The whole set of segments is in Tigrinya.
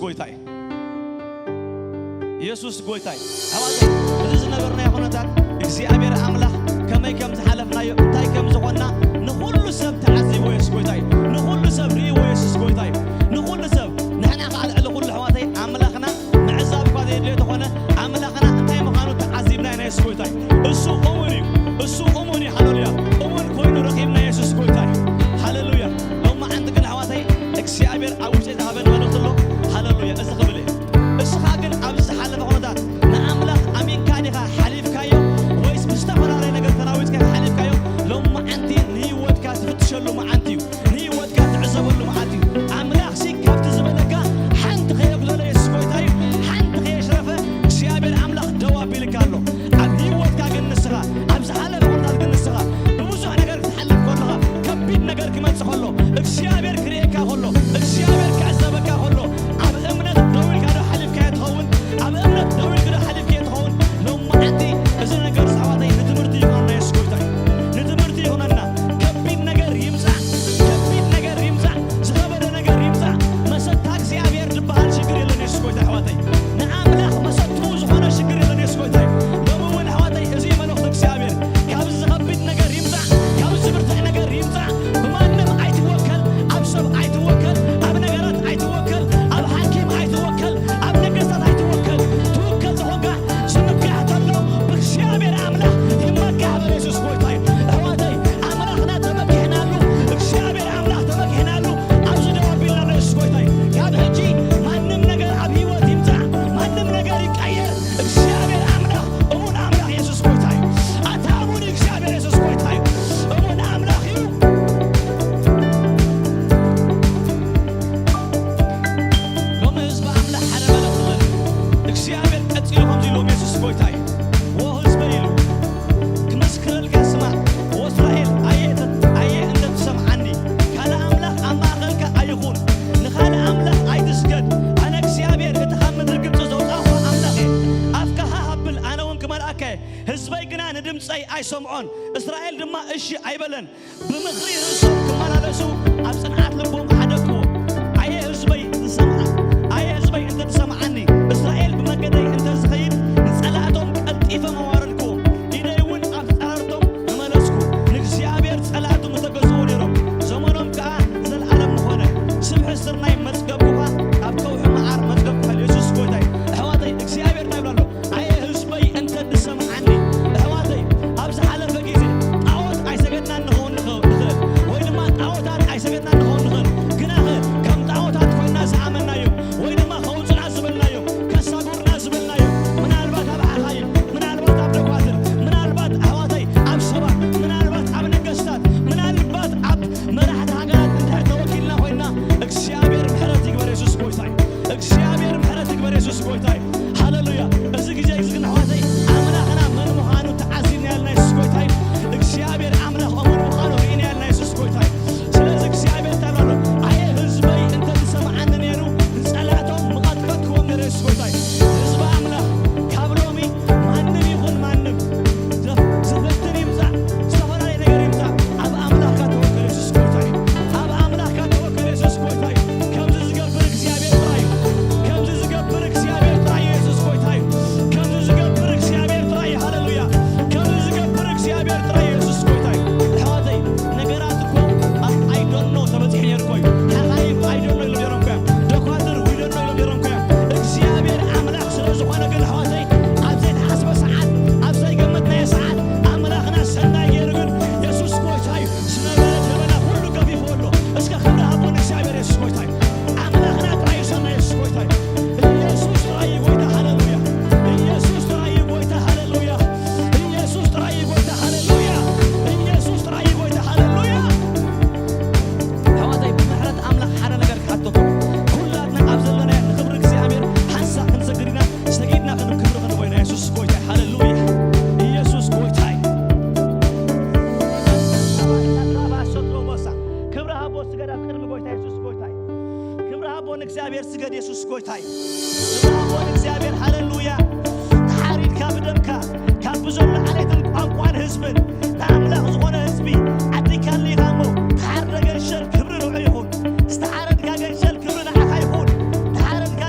ጎይታይ፣ ኢየሱስ ጎይታይ። ኣሕዋተይ፣ እዚ ዝነበርናዮ ኩነታት እግዚኣብሔር ኣምላኽ ከመይ ከም ዝሓለፍናዮ፣ እንታይ ከም ዝኾንና ንኹሉ ሰብ ተዓዚቦ ኢየሱስ ጎይታይ። ንኹሉ ሰብ ርእይዎ ኢየሱስ ጎይታይ። ንኹሉ ሰብ፣ ንሕና ከዓ ልዕሊ ኩሉ ኣሕዋተይ ኣምላኽና ምዕዛብ እኳ ዘየድልዮ ተኾነ ኣምላኽና እንታይ ምዃኑ ተዓዚብና ኢና ኢየሱስ ጎይታይ። እሱ እሙን እዩ። እሱ እሙን እዩ። ሃሌሉያ። እሙን ኮይኑ ረኺብና ኢየሱስ ጎይታይ። ሃሌሉያ። ሎማዓንቲ ግን ኣሕዋተይ እግዚኣብሔር ኣብ ውሽጠይ ዝሃበኒ መልእኽቲ ኣሎ። ሃሌሉያ። እዚ ክብል እየ። እስኻ ግን ኣብዚ ዝሓለፈ ኩነታት ንኣምላኽ ኣሚንካ ዲኻ ሓሊፍካዮ ወይስ ብዝተፈላለየ ነገር ተናዊጽካ ኢኻ ሓሊፍካዮ? ሎማዓንቲ ንህይወትካ ትፍትሸሉ መዓልቲ እዩ። ንህይወትካ ትዕዘበሉ መዓልቲ እዩ። ኣምላኽሲ ካብቲ ዝበለካ ሓንቲ ከየጉደለ የሱስ ጎይታ እዩ። ሓንቲ ከየሽረፈ እግዚኣብሔር ኣምላኽ ደው ኣቢልካ ኣሎ። ኣብ ህይወትካ ግን ንስኻ፣ ኣብ ዝሓለፈ ኩነታት ግን ንስኻ፣ ብብዙሕ ነገር ክትሓልፍ ከለኻ፣ ከቢድ ነገር ክመጽእ ከሎ፣ እግዚኣብሔር ክርእየካ ከሎ፣ እግዚኣብሔር ክዕዘበካ ከሎ፣ ኣብ እምነት ደው ኢልካ ዶ ሓሊፍካዮ ትኸውን? ኣብ እምነት ደው ኢልካ ዶ ሓሊፍካዮ ትኸውን? ሎማዓንቲ እዚ ነገር ኣሕዋተይ ንትምህርቲ ይኹነና፣ የሱስ ጎይታ እዩ። ንትምህርቲ ይኹነና። ከቢድ ነገር ይምጻእ፣ ከቢድ ነገር ይምጻእ፣ ዝኸበደ ነገር ይምጻእ፣ መሰታ እግዚኣብሔር ዝበሃል ሽግር የለን፣ የሱስ ጎይታ ኣሕዋተይ። ንኣምላኽ መሰትኡ ዝኾነ ሽግር የለን፣ የሱስ ጎይታ እዩ። ሎሚ እውን ኣሕዋተይ፣ እዚ እዩ መልእኽቲ እግዚኣብሔር። ካብዚ ዝኸብድ ነገር ይምጻእ፣ ካብዚ ዝብርትዕ ነገር ይምጻእ፣ ብማንም ኣይትወከል፣ ኣብ ሰብ ኣይትወከል፣ ኣብ ነገራት ኣይትወከል፣ ኣብ ሓኪም ኣይትወከል፣ ኣብ ነገስታት ኣይትወከል። ትውከል ዝኾንካ ዝምካሕ ተሎ ብእግዚኣብሔር ኣምላኽ ይመካሕ በል። የሱስ ጎይታ እዩ። ኣሕዋተይ፣ ኣምላኽና ተመኪሕናሉ፣ እግዚኣብሔር ኣምላኽ ተመኪሕናሉ፣ ኣብዚ ደው ኣቢልና ኣሎ። የሱስ ጎይታ እዩ። ካብ ሕጂ ማንም ነገር ኣብ ህይወት ይምጻእ፣ ማንም ነገር ይቀየር፣ እግዚኣብሔር ኣምላኽ እሙን ኣምላኽ የሱስ ጎይታ እዩ። ኣታ እሙን እግዚኣብሔር የሱስ ጎይታ እዩ። እሙን ኣምላኽ እዩ። ሎሚ ህዝቢ ኣምላኽ ሓደ መልእኽቲ ኣለኒ። እግዚኣብሔር ቀጺሉ ከምዚ ኢልዎም የሱስ ጎይታ እዩ። ዎ ህዝበይ ኢሉ ክመስክረልካ ስማዕ። ዎ እስራኤል ኣየ፣ ኣየ እንተ ትሰምዓኒ፣ ካልእ ኣምላኽ ኣብ ማእኸልካ ኣይኹን፣ ንኻልእ ኣምላኽ ኣይትስገድ። ኣነ እግዚኣብሔር እቲ ካብ ምድሪ ግብጺ ዘውጻእኹ ኣምላኽ እየ። ኣፍካ ሃህ ኣብል፣ ኣነ እውን ክመልኣካ እየ። ህዝበይ ግና ንድምፀይ ኣይሰምዖን፣ እስራኤል ድማ እሺ ኣይበለን። ብምኽሪ ርእሶም ክመላለሱ ኣብ ጽንዓት ልቦም ሓደግዎ። ኣየ ህዝበይ ዝሰምዓ፣ ኣየ ህዝበይ እንተ ትሰምዓኒ፣ እስራኤል ብመገደይ እንተ ዝኸይድ፣ ንጸላእቶም ቀልጢፈ መዋረድክዎም። ኢደይ እውን ኣብ ጸረርቶም ምመለስኩ። ንእግዚኣብሔር ጸላእቱ ምተገዝኡ ነይሮም። ዘመኖም ከኣ ንዘለኣለም ምኾነ። ስብሒ ስርናይ መጽገብኩኻ፣ ኣብ ከውሒ መዓር መጽገብኩኻ። የሱስ ጎይታይ። ኣሕዋተይ፣ እግዚኣብሔር እንታይ ይብሎ ኣሎ? ኣየ ህዝበይ እንተ ትሰምዓኒ፣ ኣሕዋተይ፣ ኣብ ዝሓለፈ ግዜ ጣዖት ኣይሰገድናን ንኸውን ንኸ-፣ ንኽእል፣ ወይ ድማ ጣዖታት ኣይሰገድናን ንኸውን ንኽእል። ግናኸ ከም ጣዖታት ኮይና ዝኣመናዮም፣ ወይ ድማ ከውጹና ዝበልናዮም፣ ከሳጉሩና ዝበልናዮም፣ ምናልባት ኣብ ሓኻይም፣ ምናልባት ኣብ ደኳትር፣ ምናልባት ኣሕዋተይ ኣብ ሰባት፣ ምናልባት ኣብ ነገስታት፣ ምናልባት ኣብ መራሕቲ ሃገራት እንድሕር ተወኪልና ኮይና፣ እግዚኣብሔር ምሕረት ይግበር። የሱስ ጎይታ እዩ። እግዚኣብሔር ምሕረት ይግበር። የሱስ ጎይታ እዩ። ሃሌሉያ። እዚ ግዜ እዚ ግን ኣሕዋተይ ኣምላኽና መን ምዃኑ ተዓዚብና ያልና የሱስ ጎይታ እዩ። እግዚኣብሔር ኣምላኽ እሙን ምዃኑ ርኢና ያልና የሱስ ጎይታ እዩ። ስለዚ እግዚኣብሔር እንታይ ኣሎ? ኣየ ህዝበይ እንተ ዝሰምዓኒ ነይሩ ንጸላእቶም ምቐጥቀጥክዎም ነይረ የሱስ ጎይታ እዩ። ህዝቢ ኣምላኽ ካብ ሎሚ ማንም ይኹን ማንም ዘፍ-፣ ዝፍትን ይምጻእ፣ ዝተፈላለየ ነገር ይምጻእ፣ ኣብ ኣምላኽካ ተወከል የሱስ ጎይታ እዩ። ኣብ ኣምላኽካ ተወከል የሱስ ጎይታ እዩ። ከምዚ ዝገብር እግዚኣብሔር ጥራይ እዩ። ከምዚ ዝገብር እግዚኣብሔር ጥራይ እዩ የሱስ ጎይታ እዩ። ከምዚ ዝገብር እግዚኣብሔር ጥራይ እዩ። ሃሌሉያ። ከምዚ ዝገብር እግዚኣብሔር ጥራይ እዩ የሱስ ጎይታ እዩ። ኣሕዋተይ፣ ነገራት እኮ ኣብ I don't know ተበጺሑ ነይሩ እኮ እዩ። ሓኻይም I don't know ኢሎም ነይሮም እኮ እዮም። ደኳትር we don't know ኢሎም ነይሮም እኮ እዮም። እግዚኣብሔር ኣምላኽ ስለ ዝኾነ ግን ኣሕዋተይ፣ ኣብ ዘይተሓስበ ሰዓት፣ ኣብ ዘይገመትናዮ ሰዓት ኣምላኽና ሰናይ ገይሩ ግን የሱስ ጎይታ እዩ። ዝነበረ ደበና ኩሉ ገፊፉ ኣሎ። እስከ ክብሪ ሃቦ ንእግዚኣብሔር። የሱስ ጎይታ እዩ። ኣምላኽና ጥራይ እዩ ሰናይ። የሱስ ጎይታ እዩ። ኢየሱስ ጥራይ እዩ ጎይታ። ሃሌሉያ። ኢየሱስ ጥራይ እዩ ጎይታ። ሃሌሉያ። ኢየሱስ ጥራይ እዩ ጎይታ። ሃሌሉያ። ኢየሱስ ጥራይ እዩ ጎይታ። ሃሌሉያ። ኣሕዋተይ፣ ብምሕረት ኣምላኽ ሓደ ነገር ክሓተኩም። ኩላትና ኣብ ዘለናዮ ንኽብሪ እግዚኣብሔር ሓንሳእ ክንሰግድ ኢና። ሰጊድና ክንብ ክብሪ ክንቦ ኢና። የሱስ ጎይታ። ሃሌሉያ። ኢየሱስ ጎይታ እዩ። ክብሪ ሃቦ ስገድ ኣብ ቅድሚ ጎይታ። የሱስ ጎይታ እዩ። ክብሪ ሃቦ ንእግዚኣብሔር ስገድ። የሱስ ጎይታ እዩ። ክብሪ ሃቦ ንእግዚኣብሔር። ሃሌሉያ። ተሓሪድካ ብደምካ ካብ ብዘሎ ዓሌትን ቋንቋን ህዝብን ንኣምላኽ ዝኾነ ህዝቢ ዓዲግካኒ ኢኻ እሞ፣ ተሓርደ ገንሸል ክብሪ ንዑ ይኹን። ዝተሓረድካ ገንሸል ክብሪ ንዓኻ ይኹን። ተሓረድካ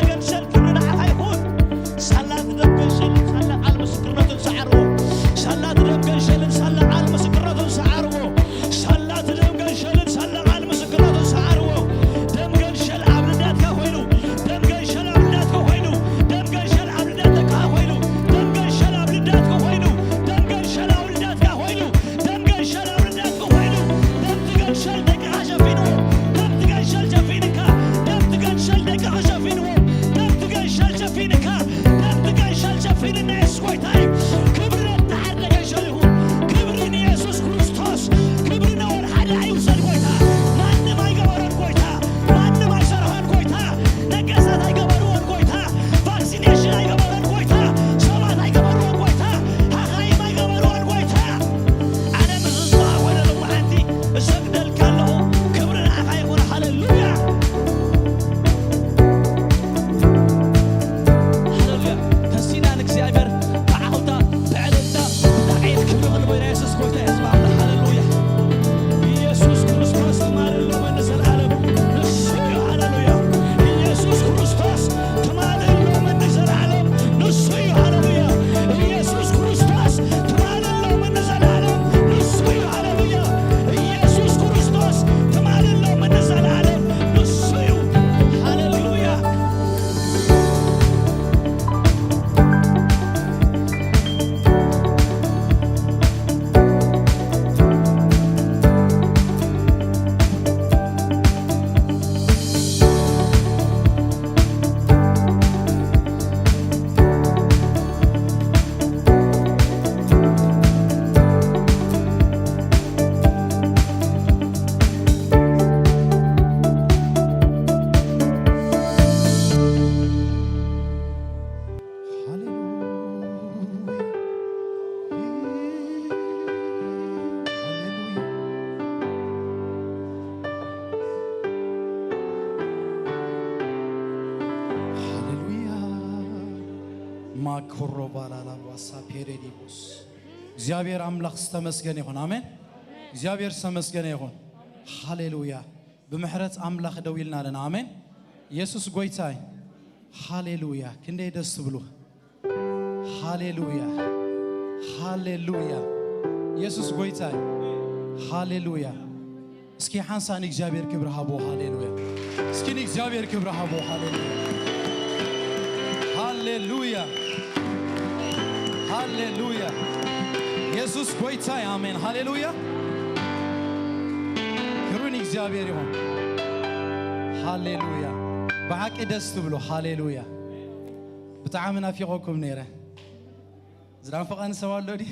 ማክሮ ባላላ ጓሳ ፔሬዲቦስ። እግዚኣብሔር ኣምላኽ ዝተመስገነ ይኹን። ኣሜን። እግዚኣብሔር ዝተመስገነ ይኹን። ሃሌሉያ። ብምሕረት ኣምላኽ ደው ኢልና ኣለና። ኣሜን። ኢየሱስ ጎይታይ። ሃሌሉያ። ክንደይ ደስ ትብሉ። ሃሌሉያ። ሃሌሉያ። ኢየሱስ ጎይታይ። ሃሌሉያ። እስኪ ሓንሳ ንእግዚኣብሔር ክብሪ ሃቦ። ሃሌሉያ። እስኪ ንእግዚኣብሔር ክብሪ ሃቦ። ሃሌሉያ። ሃሌሉያ። ሃሌሉያ። ኢየሱስ ጎይታይ። ኣሜን። ሃሌሉያ። ክብሪ ንእግዚኣብሔር ይኹን። ሃሌሉያ። ብሓቂ ደስ ትብሉ። ሃሌሉያ። ብጣዕሚ ናፊቐኩም ነይረ። ዝናፍቐኒ ሰብ ኣሎ ድዩ?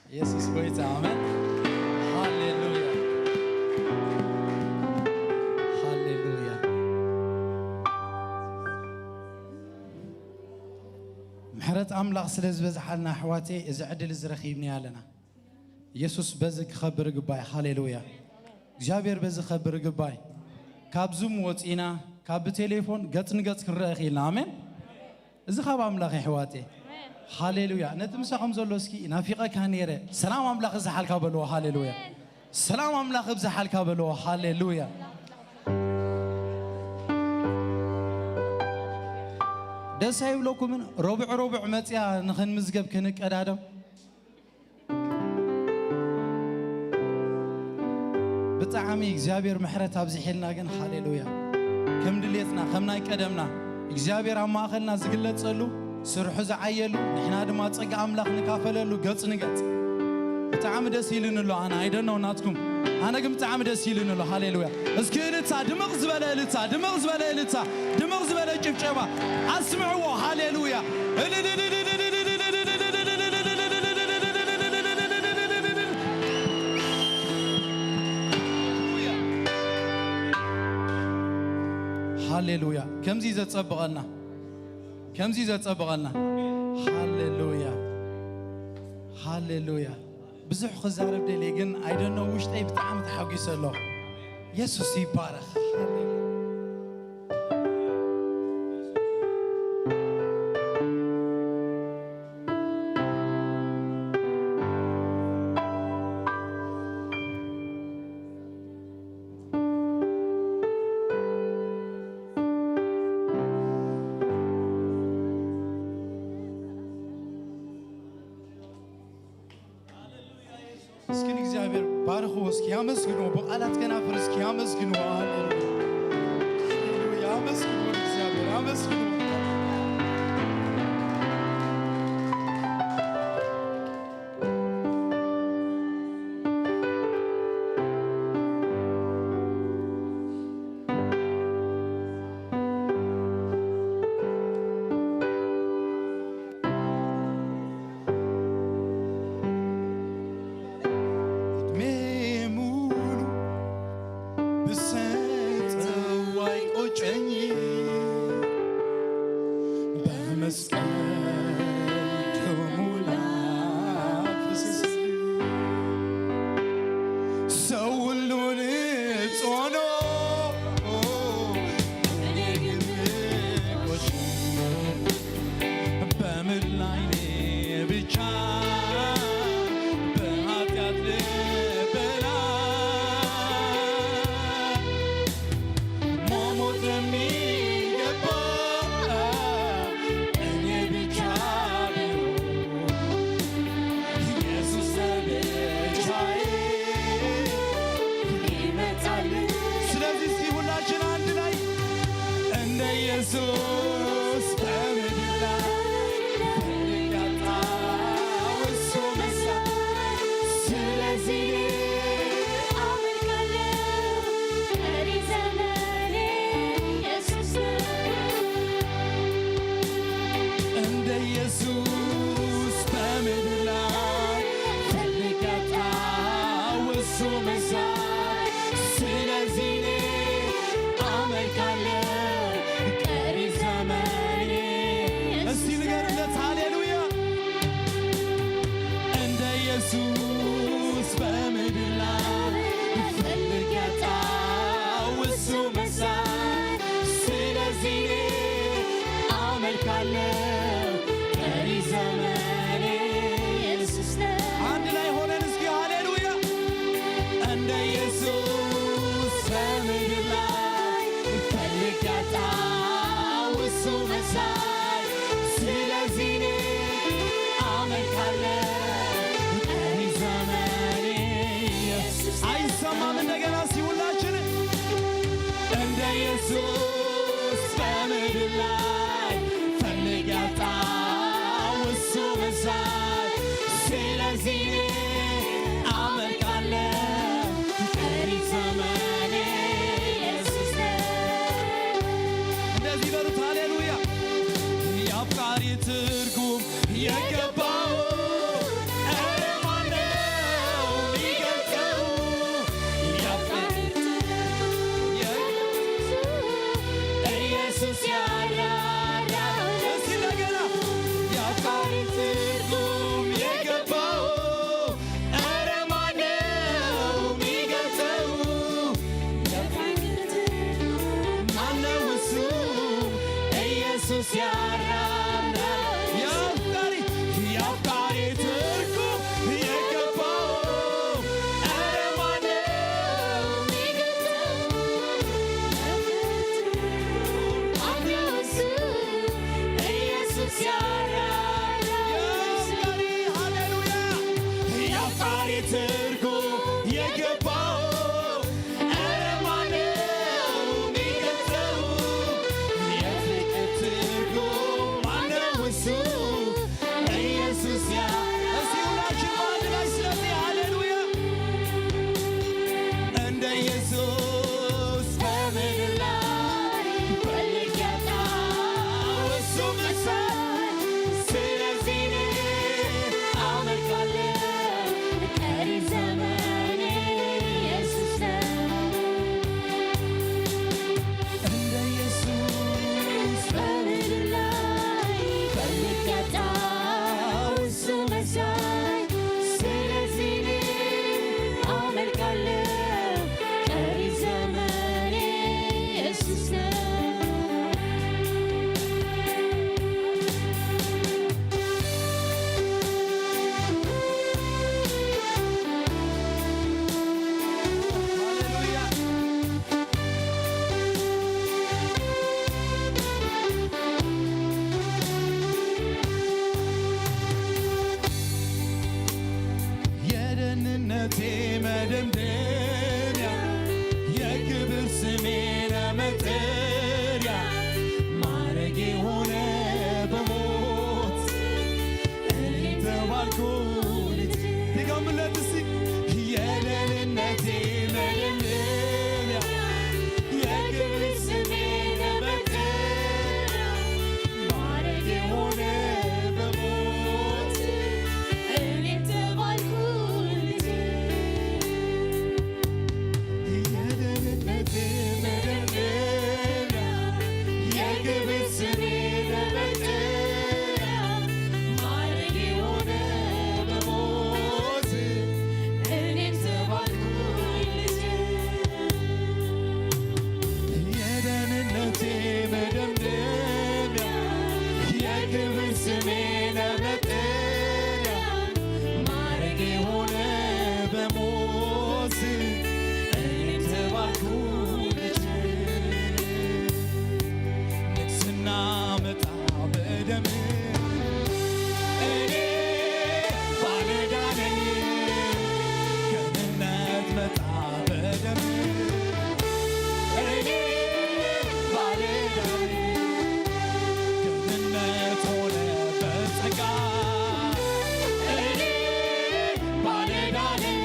ኢየሱስ ጎይታ። ኣሜን። ሃሌሉያ። ሃሌሉያ። ምሕረት ኣምላኽ ስለ ዝበዝሓልና ኣሕዋተይ፣ እዚ ዕድል እዚ ረኺብና ኣለና። ኢየሱስ በዚ ክኸብር ግባይ። ሃሌሉያ። እግዚኣብሔር በዚ ክኸብር ግባይ። ካብ ዙም ወፂና፣ ካብ ብቴሌፎን ገጽ ንገጽ ክንረአ ኽኢልና። ኣሜን። እዚ ካብ ኣምላኽ የሕዋቴ። ሃሌሉያ። ነቲ ምሳኹም ዘሎ እስኪ ናፊቐካ ነይረ። ሰላም ኣምላኽ እብዝሓልካ በልዎ። ሃሌሉያ። ሰላም ኣምላኽ እብዝሓልካ በልዎ። ሃሌሉያ። ደስ ኣይብለኩምን? ረቡዕ ረቡዕ መጽያ ንኽንምዝገብ ክንቀዳደም። ብጣዕሚ እግዚኣብሔር ምሕረት ኣብዚሕልና ግን፣ ሃሌሉያ። ከም ድሌትና፣ ከም ናይ ቀደምና እግዚኣብሔር ኣብ ማእኸልና ዝግለጸሉ፣ ስርሑ ዝዓየሉ፣ ንሕና ድማ ጸጋ ኣምላኽ ንካፈለሉ ገጽ ንገጽ። ብጣዕሚ ደስ ኢሉኒ ኣሎ። ኣነ ኣይደኖ ናትኩም፣ ኣነ ግን ብጣዕሚ ደስ ኢሉኒ ኣሎ። ሃሌሉያ። እስኪ እልልታ፣ ድምቕ ዝበለ እልልታ፣ ድምቕ ዝበለ እልልታ፣ ድምቕ ዝበለ ጭብጨባ ኣስምዕዎ። ሃሌሉያ። ሃሌሉያ። ከምዚ ዘጸብቐልና፣ ከምዚ ዘጸብቐልና። ሃሌሉያ። ሃሌሉያ። ብዙሕ ክዛረብ ደልየ ግን፣ ኣይደኖ፣ ውሽጠይ ብጣዕሚ ተሓጒሰ ኣለኹ። ኢየሱስ ይባረኽ። ሃሌሉያ። እስኪ ንእግዚኣብሔር ባርኽዎ፣ እስኪ ያመስግንዎ፣ ብቓላት ከናፍር እስኪ ያመስግንዎ። ሃሌሉያ። ሃሌሉያ። ያመስግንዎ ንእግዚኣብሔር፣ ያመስግንዎ። ዕድሜ ሙሉ ብሰንጸ የገባው። ኧረ ማነው የሚገልጸው? የፍቅር ኢየሱስ ያራራው። እስኪ እንደገና። የፍቅር ትርጉም የገባው። ኧረ ማነው የሚገልጸው? ማነው እሱ? ኢየሱስ ያራራው። የአፍቃሪ፣ የአፍቃሪ ትርጉም የገባው። ኧረ ማነው የሚገልጸው? ማነው እሱ? ኢየሱስ ያራራው። የአፍቃሪ፣ ሃሌሉያ። የአፍቃሪ ትርጉም የገባው። ኧረ ማነው የሚገልጸው? የፍቅር ትርጉም ማነው እሱ? ኢየሱስ ያ-፣ እስቲ ሁላችን በአንድ ላይ ስለዚህ ሃሌሉያ። እንደ ኢየሱስ በምድር ላይ ፈልጌ አጣሁ እሱ መሳይ። ስለዚህ እኔ አመልካለሁ ቀሪ ዘመኔ ኢየሱስ ነው። እንደ ኢየሱስ በምድር ላይ ፈልጌ አጣሁ እሱ መሳይ። ስለዚህ እኔ አመልካለሁ ቀሪ ዘመኔ ኢየሱስ ነው። ሃሌሉያ። የደህንነቴ መደምደሚያ፣ የክብር ስሜ መጠሪያ፣ ማረጌ ሆነ በሞት እኔ ተባልኩ ልጅ። ድገምለት እስቲ። የደህንነቴ መደምደሚያ፣ የክብር ስሜ መጠሪያ፣ ማረጌ ሆነ በሞት እኔ ተባልኩ ልጅ። የደህንነቴ መደምደሚያ፣ የክብር ስሜ መጠሪያ፣ ማረጌ ሆነ በሞት እኔም ተባልኩ ልጅ። የደህንነቴ መደምደሚያ፣ የክብር ስሜ መጠሪያ፣ ማረጌ ሆነ በሞት እኔም ተባልኩ ልጅ። ንግስና መጣ በደም፣ እኔ ባለዕዳ ነኝ። ገነት መጣ በደም፣ እኔ ባለዕዳ ነኝ። ገነት ሆነ በጸጋ፣ እኔ ባለዕዳ ነኝ።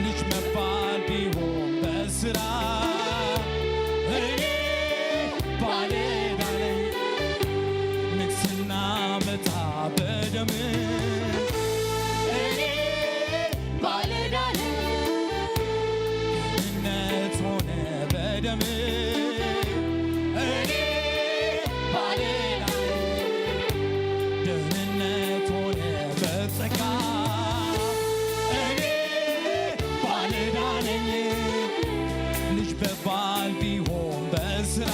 ልጅ መባል ቢሆን በስራ፣ እኔ ባለዕዳ ነኝ። ንግስና መጣ በደም፣ እኔ ባለዕዳ ነኝ። ገነት ሆነ በደም፣ እኔ ባለዕዳ ነኝ። ደህንነት ሆነ በጸጋ፣ እኔ ባለዕዳ ነኝ። ልጅ በባል ቢሆን በስራ፣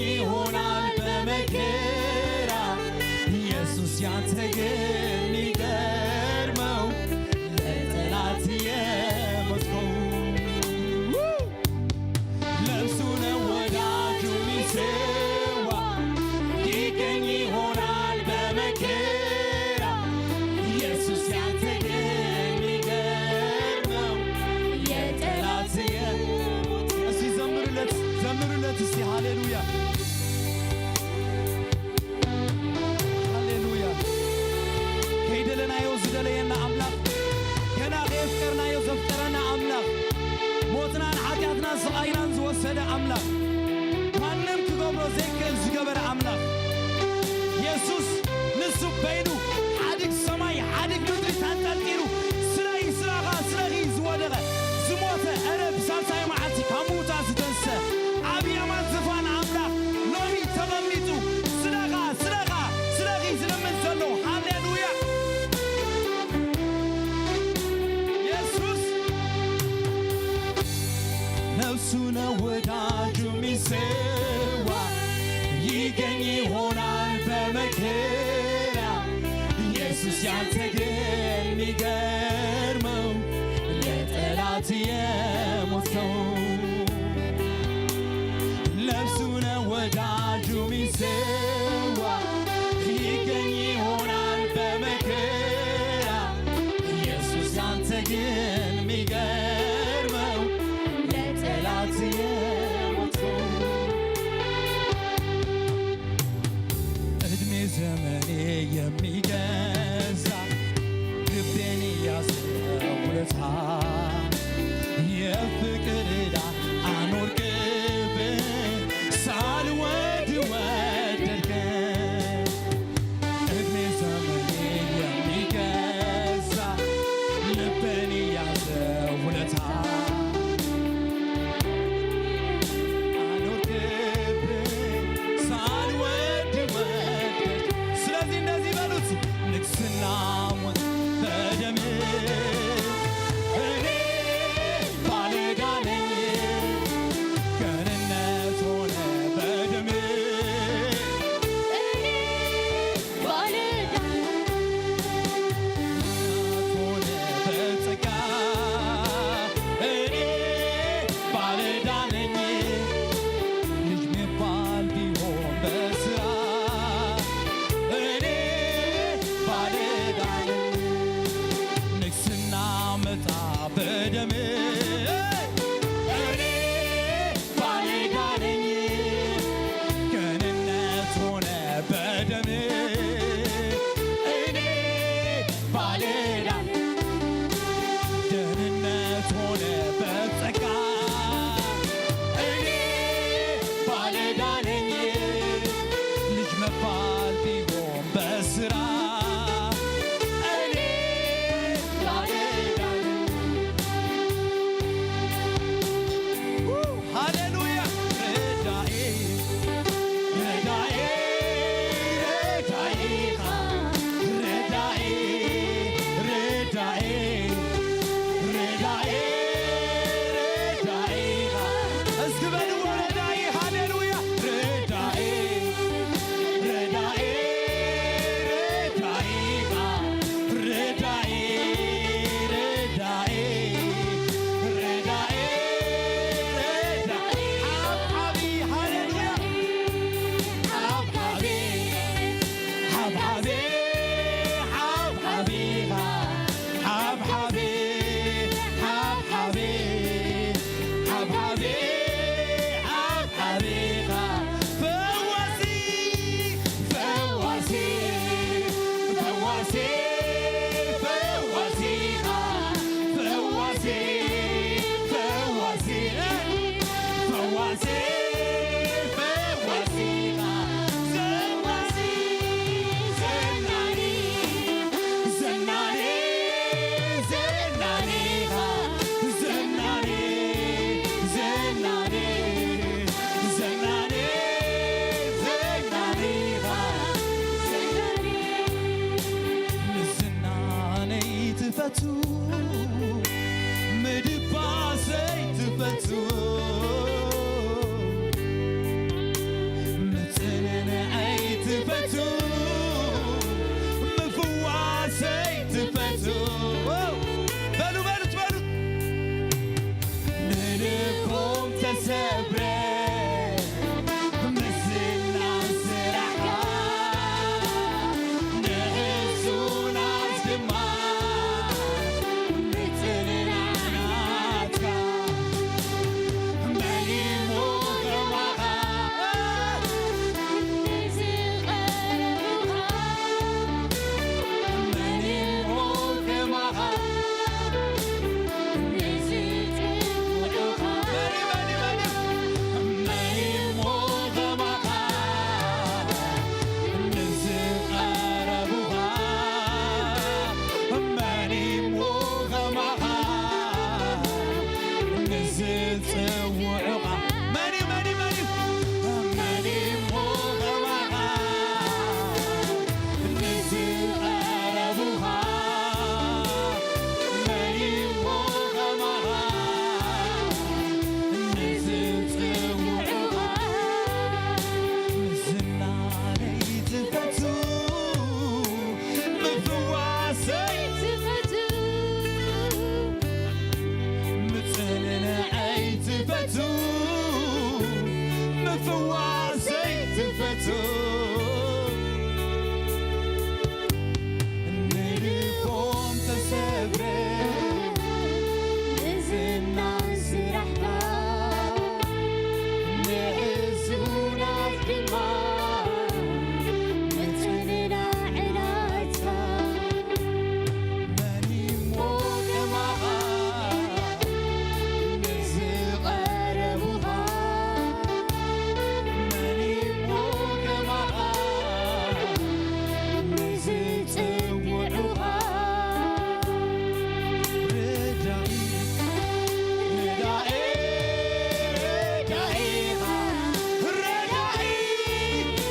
ይሆናል በመከራ ኢየሱስ ያንተ ግን የሚገርመው ለጠላት የሞትከው። ለእርሱ ነው ወዳጁ የሚሰዋ ይገኝ ይሆናል በመከራ ኢየሱስ ያንተ ግን የሚገርመው የጠላት የሞት። እስቲ ዘምሩለት፣ ዘምሩለት እስቲ። ሃሌሉያ፣ ሃሌሉያ። ከይደለናዮ ዝደለየና ኣምላኽ፣ ገና ከየፍቀርናዮ ዘፍቀረና ኣምላኽ፣ ሞትናን ሓጢኣትናን ስቓይናን ዝወሰደ ኣምላኽ፣ ማንም ክገብሮ ዘይክእል ዝገበረ ኣምላኽ፣ የሱስ ንሱ በይኑ ሓድግ ሰማይ ሓድግ ምድሪ ተንጠልጢሉ ስለይ ስለኻ ስለኺ ዝወደቐ ዝሞተ፣ እረ ብሳልሳይ መዓልቲ ካብ ምዉታት ዝተንስተ፣ ኣብ የማን ዝፋን ኣምላኽ ሎሚ ተቐሚጡ ስለኻ ስለኻ ስለኺ ዝልምን ዘሎ። ሃሌሉያ። የሱስ ነፍሱ ነው ወዳጁ የሚሰዋ ይገኝ ይሆናል በመከራ ኢየሱስ ያንተ ግን የሚገርመው የጠላት የሞት ነው። ነፍሱ ነው ወዳጁ የሚሰዋ ይገኝ ይሆናል በመከራ ኢየሱስ ያንተ ግን የሚገርመው ለጠላት የሞት ነው። እድሜ ዘመኔ የሚገዛ ልቤን ያስረውለታ የፍቅር ዕዳ አኖርክብኝ ሳልወድ ወደድከኝ ንልቦም ተሰብረ፣ ንዝናን ስራሕካ፣ ንሕዙናት ድማ ምጽንናዕ ናትካ። መን እሞ ከማኻ ንዝቐረቡኻ፣ መን እሞ ከማኻ ንዝጽውዑኻ። ረዳኢ፣ ረዳኢ፣ ረዳኢኻ፣ ረዳኢ፣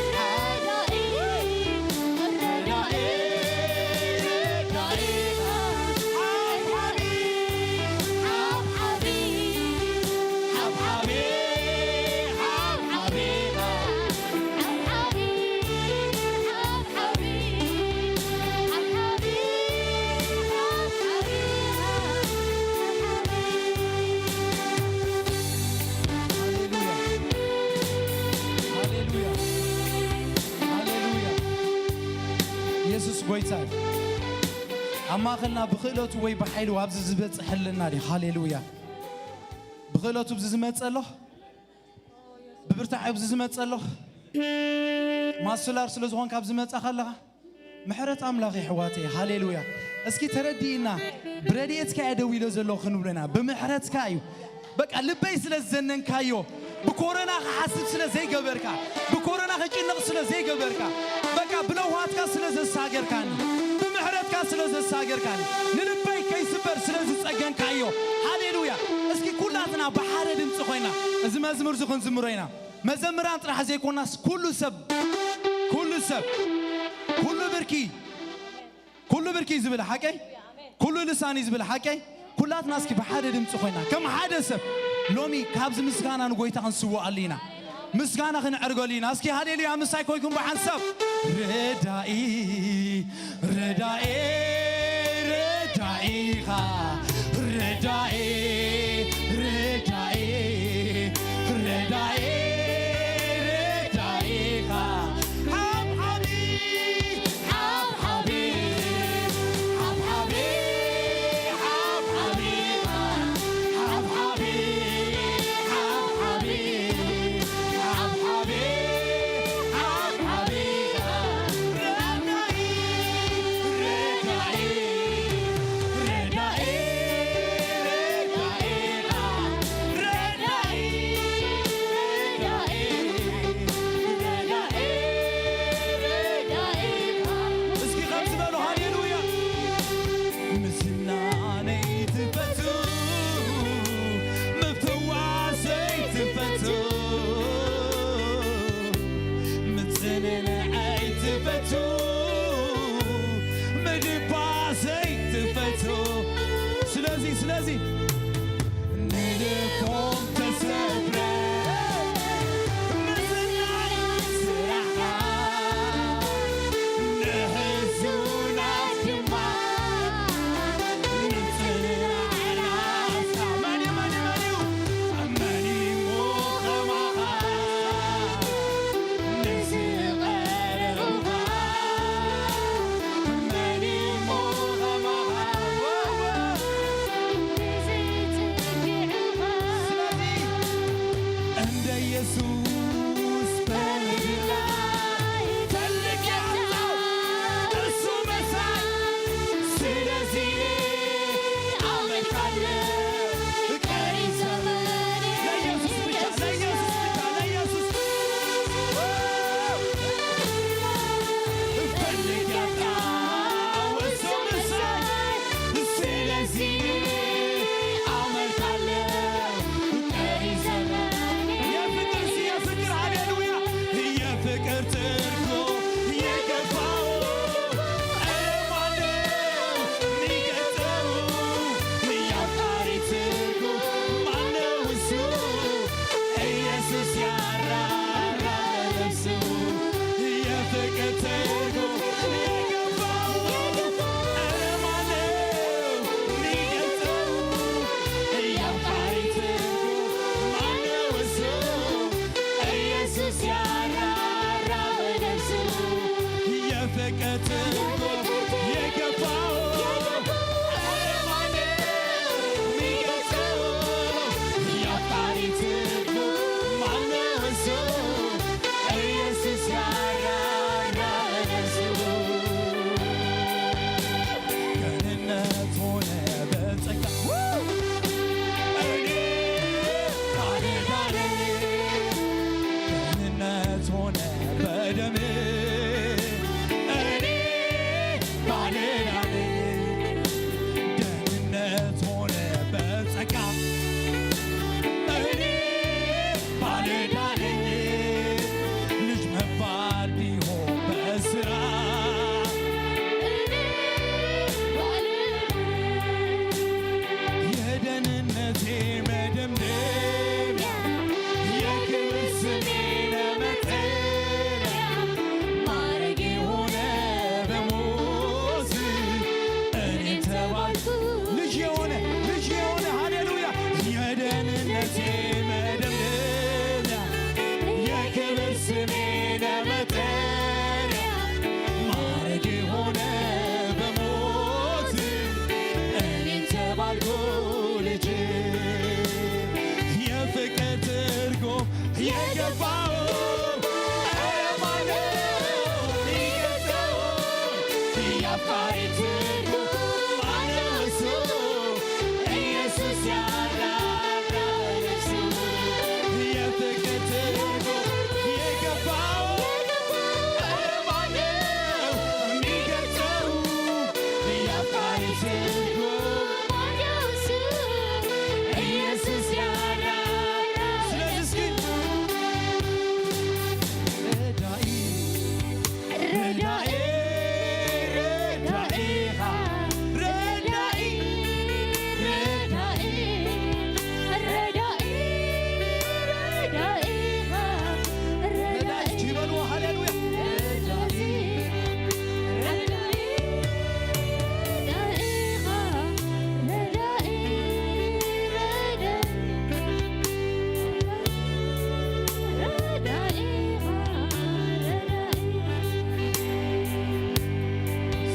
ረዳኢ፣ ረዳኢ፣ ረዳኢኻ። ሓብሓቢ፣ ሓብሓቢ፣ ሓብሓቢ፣ ሓብሓቢኻ፣ ሓብሓቢ፣ ሓብሓቢ፣ ሓብሓቢ፣ ሓብሓቢኻ፣ ሓብሓቢ። ሃሌሉያ፣ ሃሌሉያ፣ ሃሌሉያ። ኢየሱስ ጎይታ እዩ። ኣብ ማእኸልና ብክእለቱ ወይ ብሓይሉ ኣብዚ ዝበፅሐልና ድዩ? ሃሌሉያ። ብክእለቱ ኣብዚ ዝመፀ ኣሎ፣ ብብርታዕ ኣብዚ ዝመፀ ኣሎ። ማስላር ስለ ዝኾንካ ኣብዚ መፃኻ ኣለኻ። ምሕረት ኣምላኽ የሕዋተይ፣ ሃሌሉያ። እስኪ ተረዲእና፣ ብረድኤትካ እየ ደው ኢለ ዘለኹ ክንብለና፣ ብምሕረትካ እዩ። በቃ ልበይ ስለ ዝዘነንካዮ፣ ብኮረና ክሓስብ ስለ ዘይገበርካ፣ ብኮረና ክጭነቕ ስለ ዘይገበርካ፣ በቃ ብለውሃትካ ስለ ዘሳገርካኒ፣ ብምሕረትካ ስለ ዘሳገርካኒ፣ ንልበይ ከይስበር ስለ ዝጸገንካዮ፣ ሃሌሉያ። እስኪ ኩላትና ብሓደ ድምፂ ኮይና እዚ መዝሙር እዚ ክንዝምሮ ኢና። መዘምራን ጥራሕ ዘይኮናስ ኩሉ ሰብ፣ ኩሉ ሰብ፣ ኩሉ ብርኪ፣ ኩሉ ብርኪ እዩ ዝብል ሓቀይ፣ ኩሉ ልሳን እዩ ዝብል ሓቀይ። ኩላትና እስኪ ብሓደ ድምፂ ኮይና ከም ሓደ ሰብ ሎሚ ካብዚ ምስጋና ንጎይታ ክንስውኣሉ ኢና። ምስጋና ክንዕርገሉ ኢና። እስኪ ሃሌሉያ ምሳይ ኮይንኩም ብሓንሳብ ረዳኢ፣ ረዳኤ፣ ረዳኢኻ፣ ረዳኤ፣ ረዳኤ፣ ረዳኤ፣ ረዳኢኻ፣ ሓብሓቢ፣ ሓብሓቢ፣ ሓብሓቢ፣ ሓብሓቢኻ፣ ሓብሓቢ፣ ሓብሓቢ፣ ሓብሓቢ፣ ሓብሓቢኻ፣ ረዳኢ፣ ረዳኢ፣ ረዳኢ፣ ደም እኔ ባለዕዳ ነኝ። ደህንነት ሆነ በጸጋ እኔ ባለዕዳ ነኝ። ልጅ መባል ቢሆን በስራ እኔ ባለዕዳ ነኝ። የደህንነቴ መደምደሚያ የክብር ስሜ ለመጠሪያ ማረግ የሆነ በሞት እኔን ተባልኩ ልጅ የሆነ ልጅ የሆነ ሃሌሉያ የደህንነቴ መደምደሚያ የክብር ስሜ ለመጠሪያ ማረግ የሆነ በሞት እኔን ተባልኩ ልጅ የፍቅር ትርጉም የገባው ኧረ ማነው ይገባው? የአፍቃሪ ትርጉም ማነው እሱ? ኢየሱስ ያራራ እሱ። የፍቅር ትርጉም የገባው ኧረ ማነው የሚገልጸው? የአፍቃሪ ትርጉም ኢየሱስ ያራራ። ስለዚህ እስኪ ረዳኢ፣ ረዳኢ፣ ረዳኢ ኢኻ። ረዳኢ፣ ረዳኢ፣ ረዳኢ፣ ረዳኢ ኢኻ። ረዳኢ እስኪ በልዎ፣ ሃሌሉያ። ረዳኢ፣ ረዳኢ፣ ረዳኢ ኢኻ። ረዳኢ፣ ረዳኢ፣ ረዳኢ ኢኻ። ረዳኢ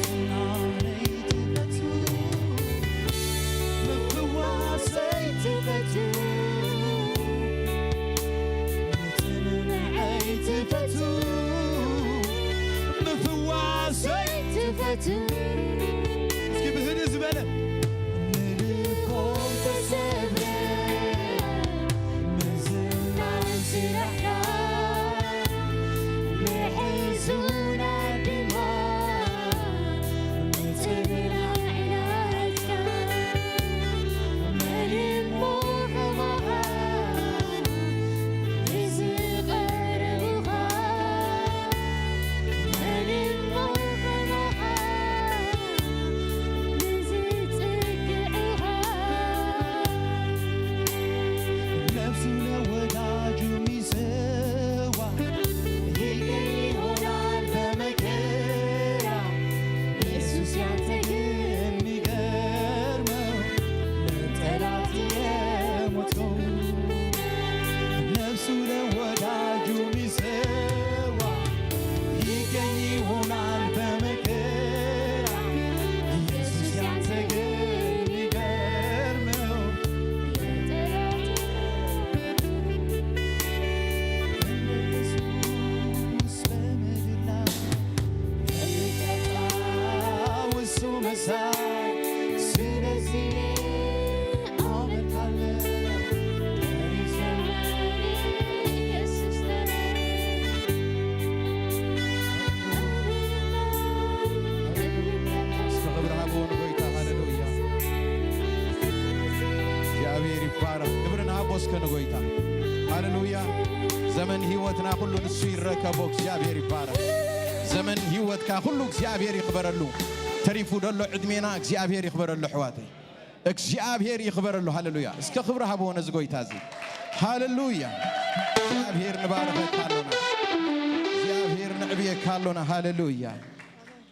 ዝናነይ ትፈቱ፣ ምፍዋሰይ ትፈቱ፣ ምጽንናዐይ ትፈቱ፣ ምፍዋሰይ ትፈቱ። እስኪ ብህድእ ዝበለ ንልቦም ተሰብረ ምዝናን ስራሕካ ንሕዙናት ድማ ምጽንናዕ ናትካ። መን እሞ ከማኻ ንዝቐርቡኻ? መን እሞ ከማኻ ንዝጽግዑኻ? ነፍሱ ለወዳጁ የሚሰዋ ይገኝ ይሆናል በመከራ። ኢየሱስ ያንተ ግን የሚገርመው ለጠላት የሞትከው። ነፍሱ ለወዳጁ የሚሰዋ ይገኝ ይሆናል በመከራ። ኢየሱስ ያንተ ግን የሚገርመው ለጠላት እስከ ክብሪ ሃብዎ ንጎይታ። ሃሌሉያ። እግዚኣብሔር ይባረክ። ክብሪ ንሃቦ እስከ ንጎይታ። ሃሌሉያ። ዘመን ህይወትና ኩሉ ንሱ ይረከቦ። እግዚኣብሔር ይባረክ። ዘመን ህይወትካ ኩሉ እግዚኣብሔር ይኽበረሉ። ተሪፉ ደሎ ዕድሜና እግዚኣብሔር ይኽበረሉ ኣሕዋተይ። እግዚኣብሔር ይኽበረሉ። ሃሌሉያ። እስከ ክብሪ ሃብዎ ነዚ ጎይታ እዚ። ሃሌሉያ። እግዚኣብሔር ንባረኸካ ኣሎና። እግዚኣብሔር ንዕብየካ ኣሎና። ሃሌሉያ።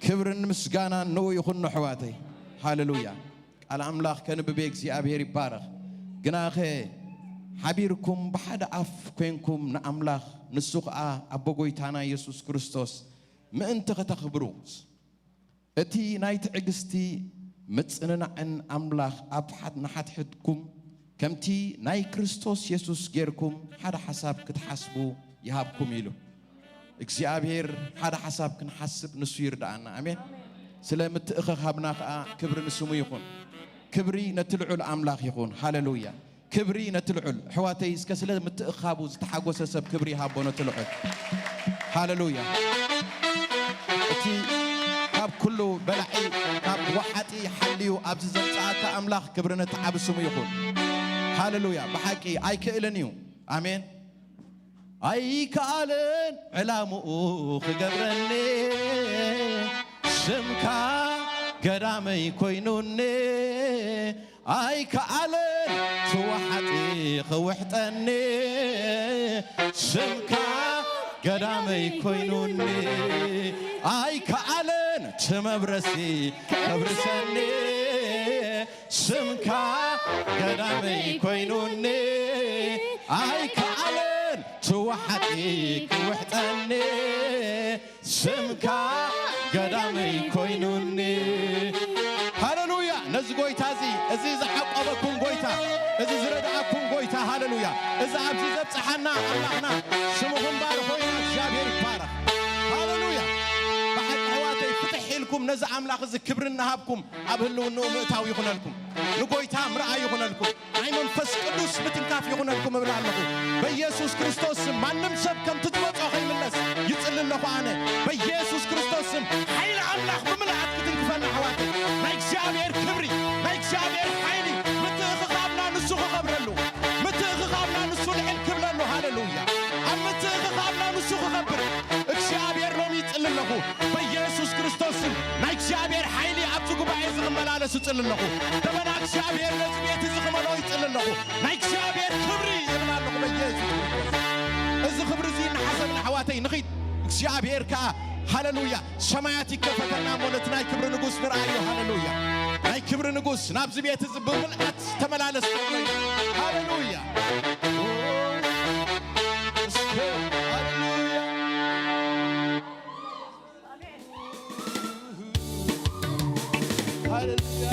ክብርን ምስጋናን ንኡ ይኹን ኣሕዋተይ። ሃሌሉያ። ቃል ኣምላኽ ከንብብ እግዚኣብሔር ይባረኽ። ግናኸ ሓቢርኩም ብሓደ ኣፍ ኮይንኩም ንኣምላኽ፣ ንሱ ኸኣ ኣቦ ጎይታና ኢየሱስ ክርስቶስ ምእንቲ ኸተኽብሩ፣ እቲ ናይ ትዕግስቲ ምጽንናዕን ኣምላኽ ኣብ ሓድ-፣ ንሓድሕድኩም ከምቲ ናይ ክርስቶስ የሱስ ጌርኩም ሓደ ሓሳብ ክትሓስቡ ይሃብኩም ኢሉ። እግዚኣብሔር ሓደ ሓሳብ ክንሓስብ ንሱ ይርድኣና። ኣሜን። ስለ ምትእኽኻብና ኸኣ ክብሪ ንስሙ ይኹን። ክብሪ ነቲ ልዑል ኣምላኽ ይኹን። ሃሌሉያ። ክብሪ ነቲ ልዑል። ኣሕዋተይ፣ እስከ ስለ ምትእኽኻቡ ዝተሓጎሰ ሰብ ክብሪ ይሃቦ ነቲ ልዑል። ሃሌሉያ። እቲ ካብ ኩሉ በላዒ፣ ካብ ወሓጢ ሓልዩ ኣብዚ ዘምጽኣካ ኣምላኽ ክብሪ ነቲ ዓቢ ስሙ ይኹን። ሃሌሉያ። ብሓቂ ኣይክእልን እዩ። ኣሜን። ኣይከኣለን ዕላምኡ ክገብረኒ፣ ስምካ ገዳመይ ኮይኑኒ። ኣይከኣለን ትወሓጢ ክውሕጠኒ፣ ስምካ ገዳመይ ኮይኑኒ። ኣይከኣለን ትመብረሲ ከብርሰኒ፣ ስምካ ገዳመይ ኮይኑኒ። ኣይከኣለን ትወሓጢ ክውሕጠኒ፣ ስምካ ገዳመይ ኮይኑኒ። ሃሌሉያ። ነዚ ጎይታ እዚ፣ እዚ ዝዓቆበኩም ጎይታ፣ እዚ ዝረድኣኩም ጎይታ፣ ሃሌሉያ። እዚ ኣብዚ ዘብጽሓና ኣምላኽና ስሙ ክባር ኮይኑ እግዚኣብሔር ይባረኽ። ሃሌሉያ። ብሓቂ ኣሕዋተይ ፍትሕ ኢልኩም ነዚ ኣምላኽ እዚ ክብሪ እናሃብኩም ኣብ ህልውንኡ ምእታው ይኹነልኩም። ንጎይታ ምርኣይ ይኹነልኩም። ናይ መንፈስ ቅዱስ ምትንካፍ ይኹነልኩም እብል ኣለኹ። በኢየሱስ ክርስቶስ ስም ማንም ሰብ ከምቲ ዝመጾ ከይምለስ ይጽሊ ኣለኹ ኣነ። በኢየሱስ ክርስቶስ ስም ሓይሊ ኣምላኽ ብምልኣት ክትንክፈና ኣሕዋተይ። ናይ እግዚኣብሔር ክብሪ፣ ናይ እግዚኣብሔር ሓይሊ ምትእኽኻብና ንሱ ክኸብረሉ፣ ምትእኽኻብና ንሱ ልዕል ክብለሉ። ሃሌሉያ። ኣብ ምትእኽኻብና ንሱ ክኸብር እግዚኣብሔር ሎሚ ይጽሊ ኣለኹ። በኢየሱስ ክርስቶስ ስም ናይ እግዚኣብሔር ሓይሊ ኣብዚ ጉባኤ እዚ ክመላለስ እጽሊ ኣለኹ። ደመና እግዚኣብሔር ነዚ ቤት እዚ ክመልኦ ይጽሊ ኣለኹ። ናይ እግዚኣብሔር ክብሪ ይብል ኣለኹ በኢየሱስ ክርስቶስ። እዚ ክብሪ እዚ እናሓሰብና ኣሕዋተይ ንኺድ። እግዚኣብሔር ከኣ ሃሌሉያ ሰማያት ይከፈተልና እሞ ነቲ ናይ ክብሪ ንጉስ ንርኣዮ። ሃሌሉያ ናይ ክብሪ ንጉስ ናብዚ ቤት እዚ ብምልኣት ተመላለስ ተብሎ እዩ። ሃሌሉያ እስከ ሃሌሉያ ሃሌሉያ።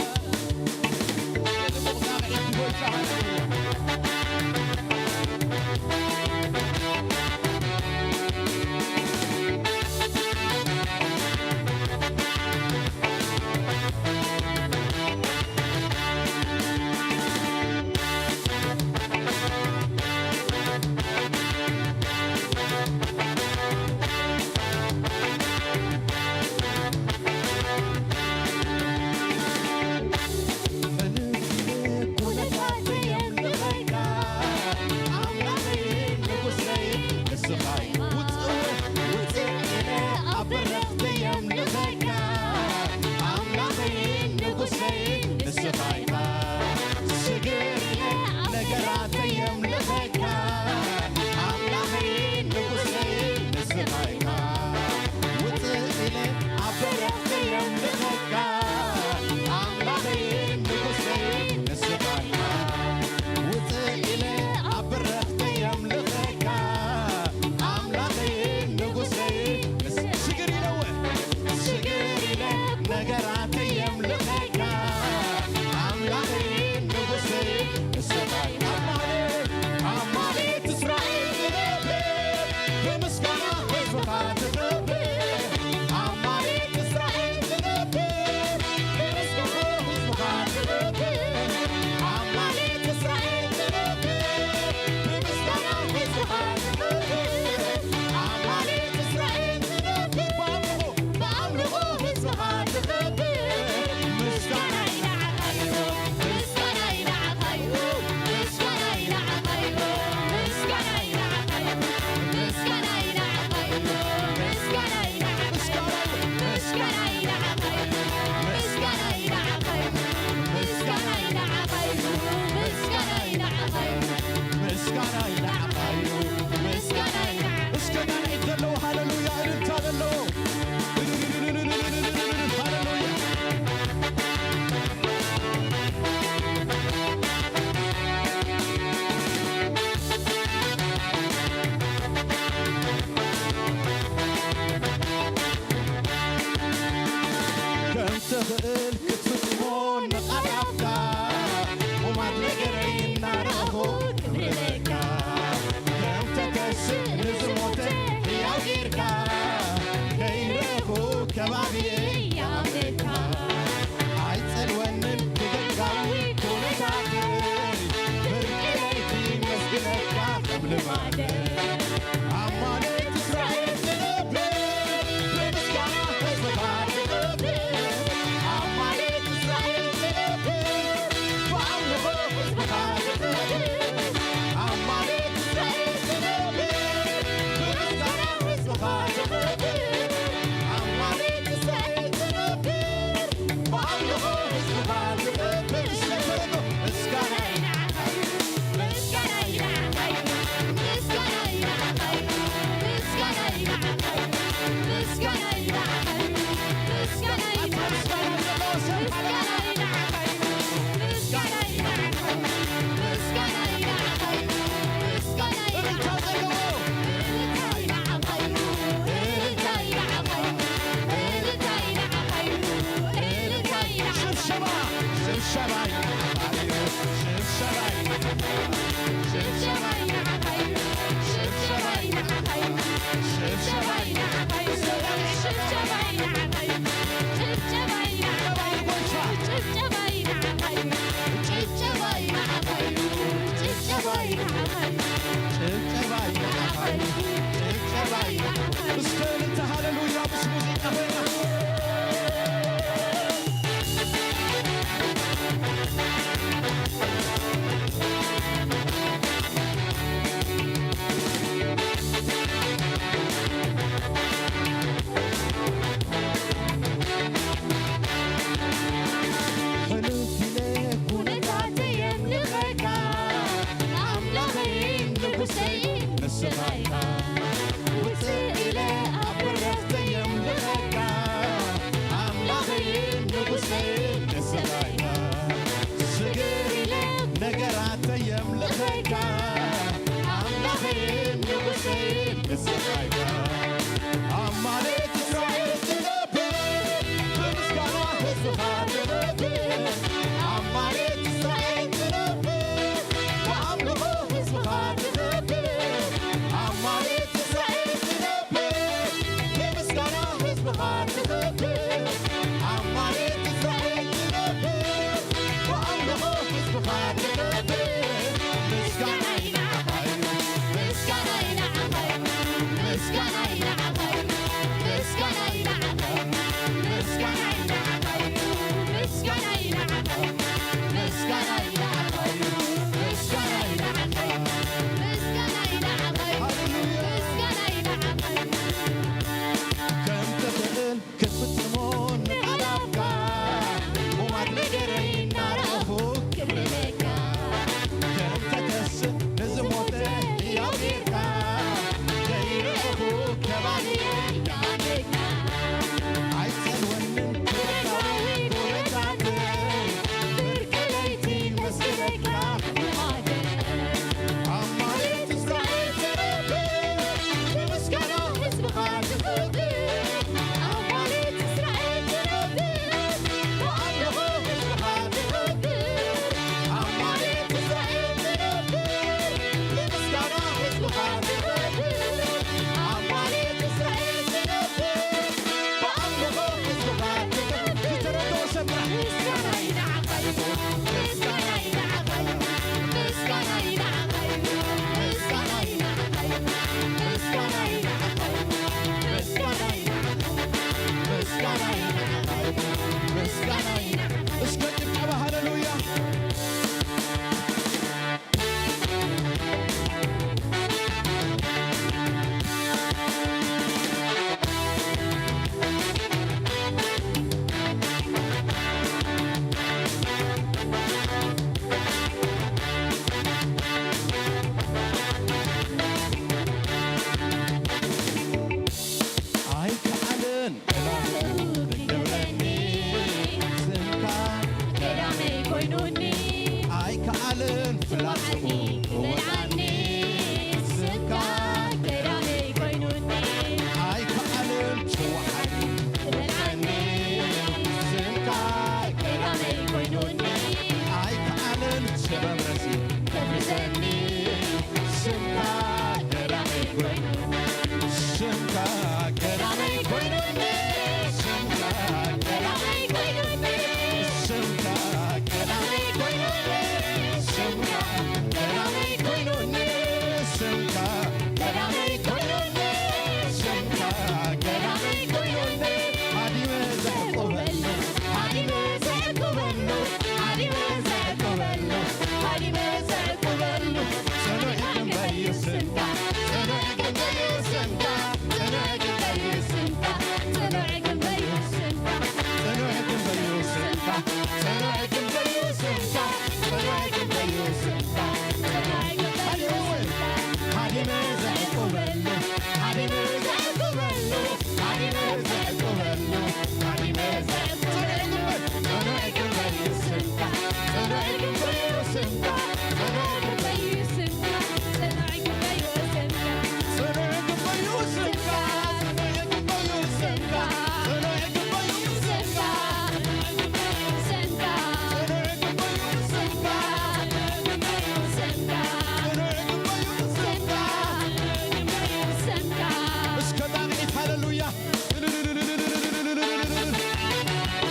ሃሌሉያ።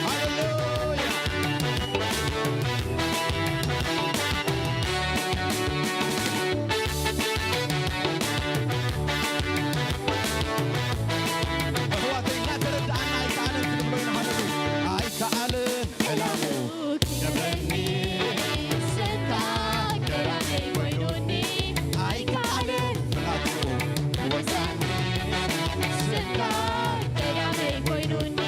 ሃሌሉያ። ኣሕዋተይ፣ እናተረድኣና ኣይከኣለን ክንብሎ ኢና። ሃሌሉያ። ኣይከኣልን ዕላሙ ክገብረኒ፣ ስምካ ገራመይ ኮይኑኒ። ኣይከኣልን ፍላቱ ክወስዳኒ፣ ስምካ ገራመይ ኮይኑኒ።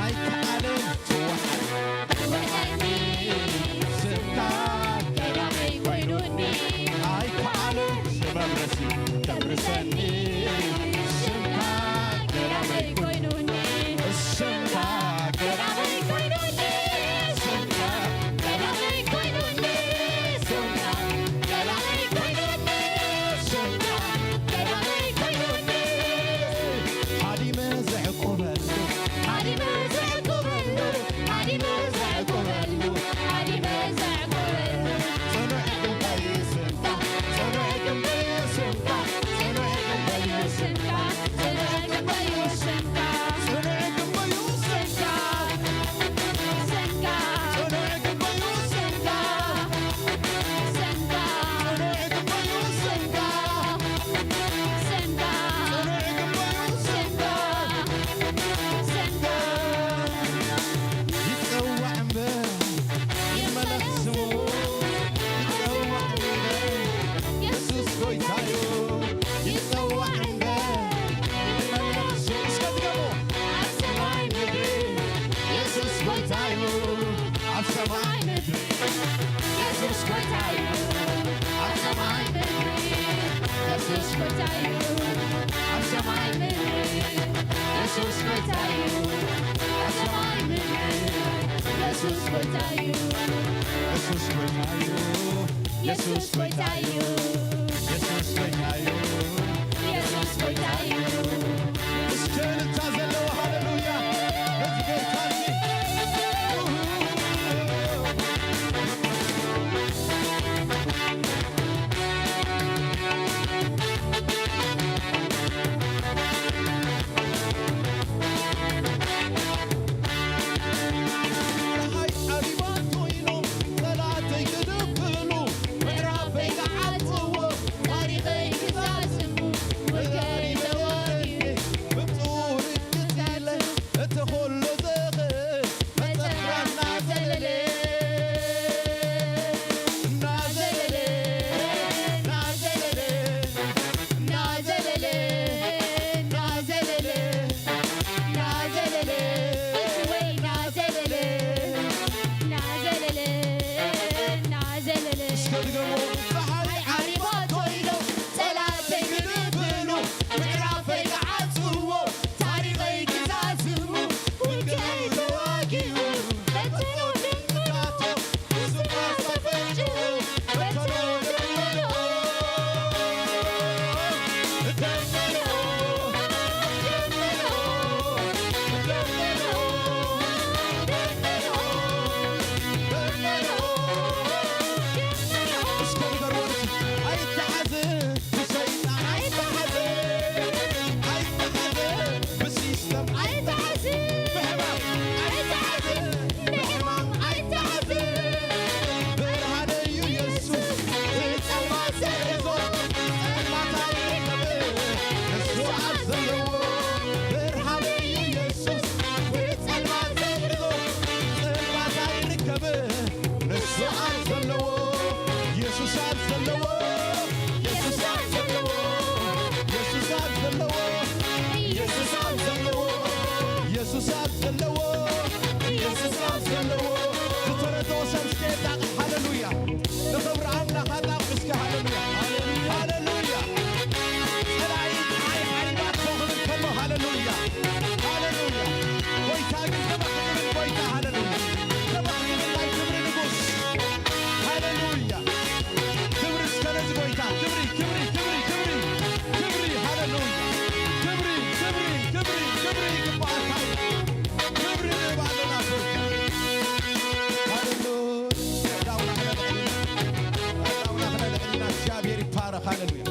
ኣይከኣልን ክወሓድ ክወስዳኒ፣ ስምካ ገራመይ ኮይኑኒ። ኣይከኣልን ሽመምረሲ ከምርሰኒ፣ ስምካ ገራመይ ኮይኑኒ። ስምካ ገራመይ ኮይኑኒ፣ ስምካ ገራመይ ኮይኑኒ፣ ስምካ ገራመይ ኮይኑኒ፣ ስምካ ገራመይ ኮይኑኒ። ሃዲመ ዘዕቁበሉ፣ ሃዲመ ዘዕቁበሉ፣ ሃዲመ ዘዕቁበሉ፣ ሃዲመ ዘዕቁበሉ። ጽኑዕ ክንደይ ስምካ፣ ጽኑዕ ክንደይ ስምካ፣ ጽኑዕ ክንደይ ስምካ፣ ጽኑዕ ክንደይ ስምካ፣ ጽኑዕ ክንደይ ስምካ፣ ስምካ፣ ጽኑዕ ክንደይ ስምካ፣ ስምካ፣ ጽኑዕ ክንደይ ስምካ፣ ስምካ፣ ጽኑዕ ክንደይ ስምካ፣ ስምካ። ይጸዋዕ እምበር ይመለስ ስሙ፣ ይጸዋዕ እምበር የሱስ ጎይታዩ፣ ይጸዋዕ እምበር ይመለስ ስሙ። እስከ ድገሙ። ኣብ ሰማይ ምድሪ የሱስ ጎይታዩ፣ ኣብ ሰማይ ምድሪ የሱስ ጎይታዩ፣ ኣብ ሰማይ ምድሪ የሱስ ጎይታዩ፣ ኣብ ሰማይ ምድሪ የሱስ ጎይታዩ፣ ኣብ ሰማይ ምድሪ የሱስ ጎይታዩ፣ የሱስ ጎይታዩ፣ የሱስ ጎይታዩ፣ የሱስ ጎይታዩ፣ የሱስ ጎይታዩ። እስከ እልልታ ዘለዎ ሃሌሉያ ነዚ ጌታ እዚ። ደሃይ ዓሪባቶ ኢሎም ጸላእተይ ክድብሉ፣ ምዕራፈይ ክዓጽዎ፣ ታሪኸይ ክዛዝሙ፣ ውግኣይ ተዋጊኡ፣ ብብጹር ቅጽለ፣ እቲ ኹሉ ዝኽእል መጸፍራ እናዘለለ፣ እናዘለለ፣ እናዘለለ፣ እናዘለለ፣ እናዘለለ፣ እናዘለለ፣ ናዘለለ፣ ናዘለለ፣ ናዘለለ። እስከ ድገሙ። ፀሓይ ዓሪባቶ ኢሎም ጸላእተይ ክድብሉ፣ ምዕራፈይ ክዓጽዎ፣ ታሪኸይ ክዛዝሙ፣ ውግኣይ ተዋጊኡ፣ በትሩ ድምራቶ፣ ብሲስተም ኣይተሓዝን፣ ብሕማም ኣይተሓዝን፣ ብሕማም ኣይተሓዝን። ብርሃነይ እዩ የሱስ፣ ብጸልማት ዘሕዞ፣ ጸልማት ኣይርከብን፣ ንሱ ኣብ ዘለዎ። ብርሃነይ እዩ የሱስ፣ ብጸልማት ዘሕዞ፣ ጸልማት ኣይርከብን፣ ንሱ ኣብ ዘለዎ። የሱስ ኣብ ዘለዎ፣ የሱስ ኣብ ዘለዎ፣ የሱስ ኣብ ዘለዎ፣ የሱስ ኣብ ዘለዎ፣ የሱስ ኣብ ዘለዎ፣ የሱስ ኣብ ዘለዎ። ዝተረድኦ ሰብ እስከ የጣቕዕ። ሃሌሉያ። ንኽብሪ ኣምላኽ ኣጣቕዑ እስከ። ሃሌሉያ። ሃሌሉያ። ጸላኢ ፀሓይ ዓሪባቶ ክብል ከሎ፣ ሃሌሉያ። ሃሌሉያ። ጎይታ ግን ተባረኽ፣ ክብሪ ጎይታ፣ ሃሌሉያ። ተባረኽ፣ ክብሪ ናይ ክብሪ ንጉስ፣ ሃሌሉያ። ክብሪ እስከ ነዚ ጎይታ፣ ክብሪ፣ ክብሪ፣ ክብሪ፣ ክብሪ፣ ክብሪ፣ ሃሌሉያ። ክብሪ፣ ክብሪ፣ ክብሪ፣ ክብሪ ይግባኣካ እዩ። ክብሪ ንህብ ኣለና፣ ክብሪ። ሃሌሉያ። ዳውና ክነልዕል ኢና፣ ዳውና ክነልዕል ኢና። እግዚኣብሔር ይባረኽ፣ ሃሌሉያ።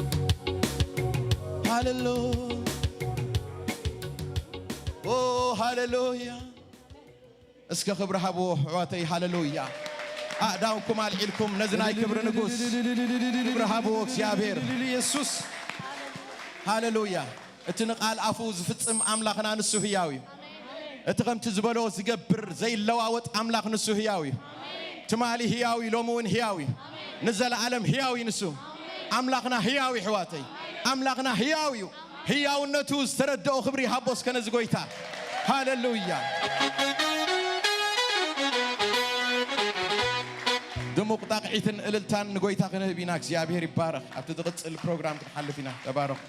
ሃሌሉያ። ሃሌሉያ። እስከ ክብሪ ሃብዎ ኣሕዋተይ። ሃሌሉያ። ኣእዳውኩም ኣልዒልኩም ነዚ ናይ ክብሪ ንጉስ ክብሪ ሃብዎ እግዚኣብሔር። ኢየሱስ። ሃሌሉያ። እቲ ንቓል ኣፉ ዝፍጽም ኣምላኽና ንሱ ህያው እዩ። እቲ ከምቲ ዝበሎ ዝገብር ዘይለዋወጥ ኣምላኽ ንሱ ህያው እዩ። ትማሊ ህያው እዩ፣ ሎሚ እውን ህያው እዩ፣ ንዘለኣለም ህያው እዩ ንሱ። ኣምላኽና ህያው እዩ ኣሕዋተይ። ኣምላኽና ህያው እዩ። ህያውነቱ ዝተረድኦ ክብሪ ይሃቦ እስከ ነዚ ጎይታ። ሃሌሉያ። ድሙቕ ጣቕዒትን እልልታን ንጎይታ ክንህብ ኢና። እግዚኣብሔር ይባረኽ። ኣብቲ ዝቕጽል ፕሮግራም ክንሓልፍ ኢና። ተባረኹ።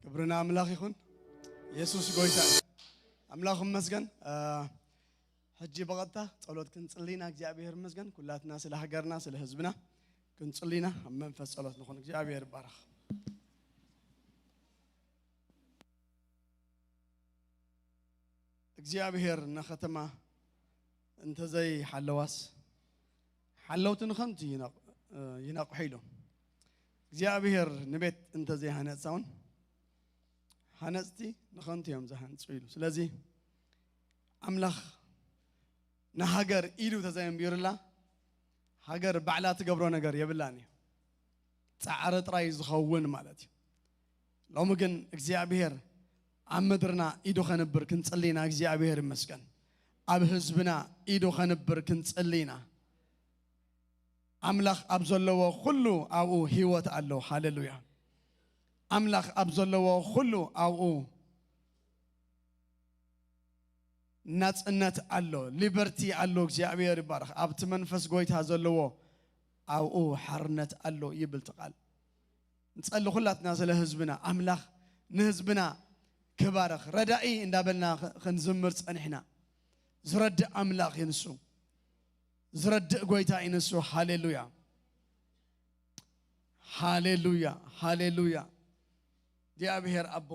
ክብሪ ንኣምላኽ ይኹን። የሱስ ጎይታ እዩ። ኣምላኽ ይመስገን። እ፣ ሕጂ ብቐጥታ ጸሎት ክንጽሊ ኢና። እግዚኣብሔር ይመስገን። ኩላትና ስለ ሃገርና፣ ስለ ህዝብና ክንጽሊ ኢና። ኣብ መንፈስ ጸሎት ንኹን። እግዚኣብሔር ይባረኽ። እግዚኣብሔር ንኸተማ እንተዘይሓለዋስ፣ ሓለውቲ ንኸንቱ ይነቕ-፣ ይነቕሑ ኢሉ። እግዚኣብሔር ንቤት እንተዘይሃነጻ እውን፣ ሃነጽቲ ንኸንቱ እዮም ዝሃንጹ ኢሉ። ስለዚ ኣምላኽ ንሃገር ኢዱ ተዘየንቢሩላ፣ ሃገር ባዕላ ትገብሮ ነገር የብላን እዩ። ጻዕሪ ጥራይ ዝኸውን ማለት እዩ። ሎሚ ግን እግዚኣብሔር ኣብ ምድርና ኢዱ ኸንብር ክንጽሊ ኢና። እግዚኣብሔር ይመስገን። ኣብ ህዝብና ኢዱ ኸንብር ክንጽሊ ኢና። ኣምላኽ ኣብ ዘለዎ ኹሉ ኣብኡ ህይወት ኣሎ። ሃሌሉያ። ኣምላኽ ኣብ ዘለዎ ኹሉ ኣብኡ ናጽነት ኣሎ፣ ሊበርቲ ኣሎ። እግዚኣብሔር ይባረኽ። ኣብቲ መንፈስ ጎይታ ዘለዎ ኣብኡ ሓርነት ኣሎ ይብል እቲ ቃል። ንጸሊ ኩላትና ስለ ህዝብና፣ ኣምላኽ ንህዝብና ክባረኽ። ረዳኢ እንዳበልና ኽ-፣ ክንዝምር ጸኒሕና። ዝረድእ ኣምላኽ እዩ ንሱ። ዝረድእ ጎይታ እዩ ንሱ። ሃሌሉያ። ሃሌሉያ። ሃሌሉያ። እግዚኣብሔር ኣቦ፣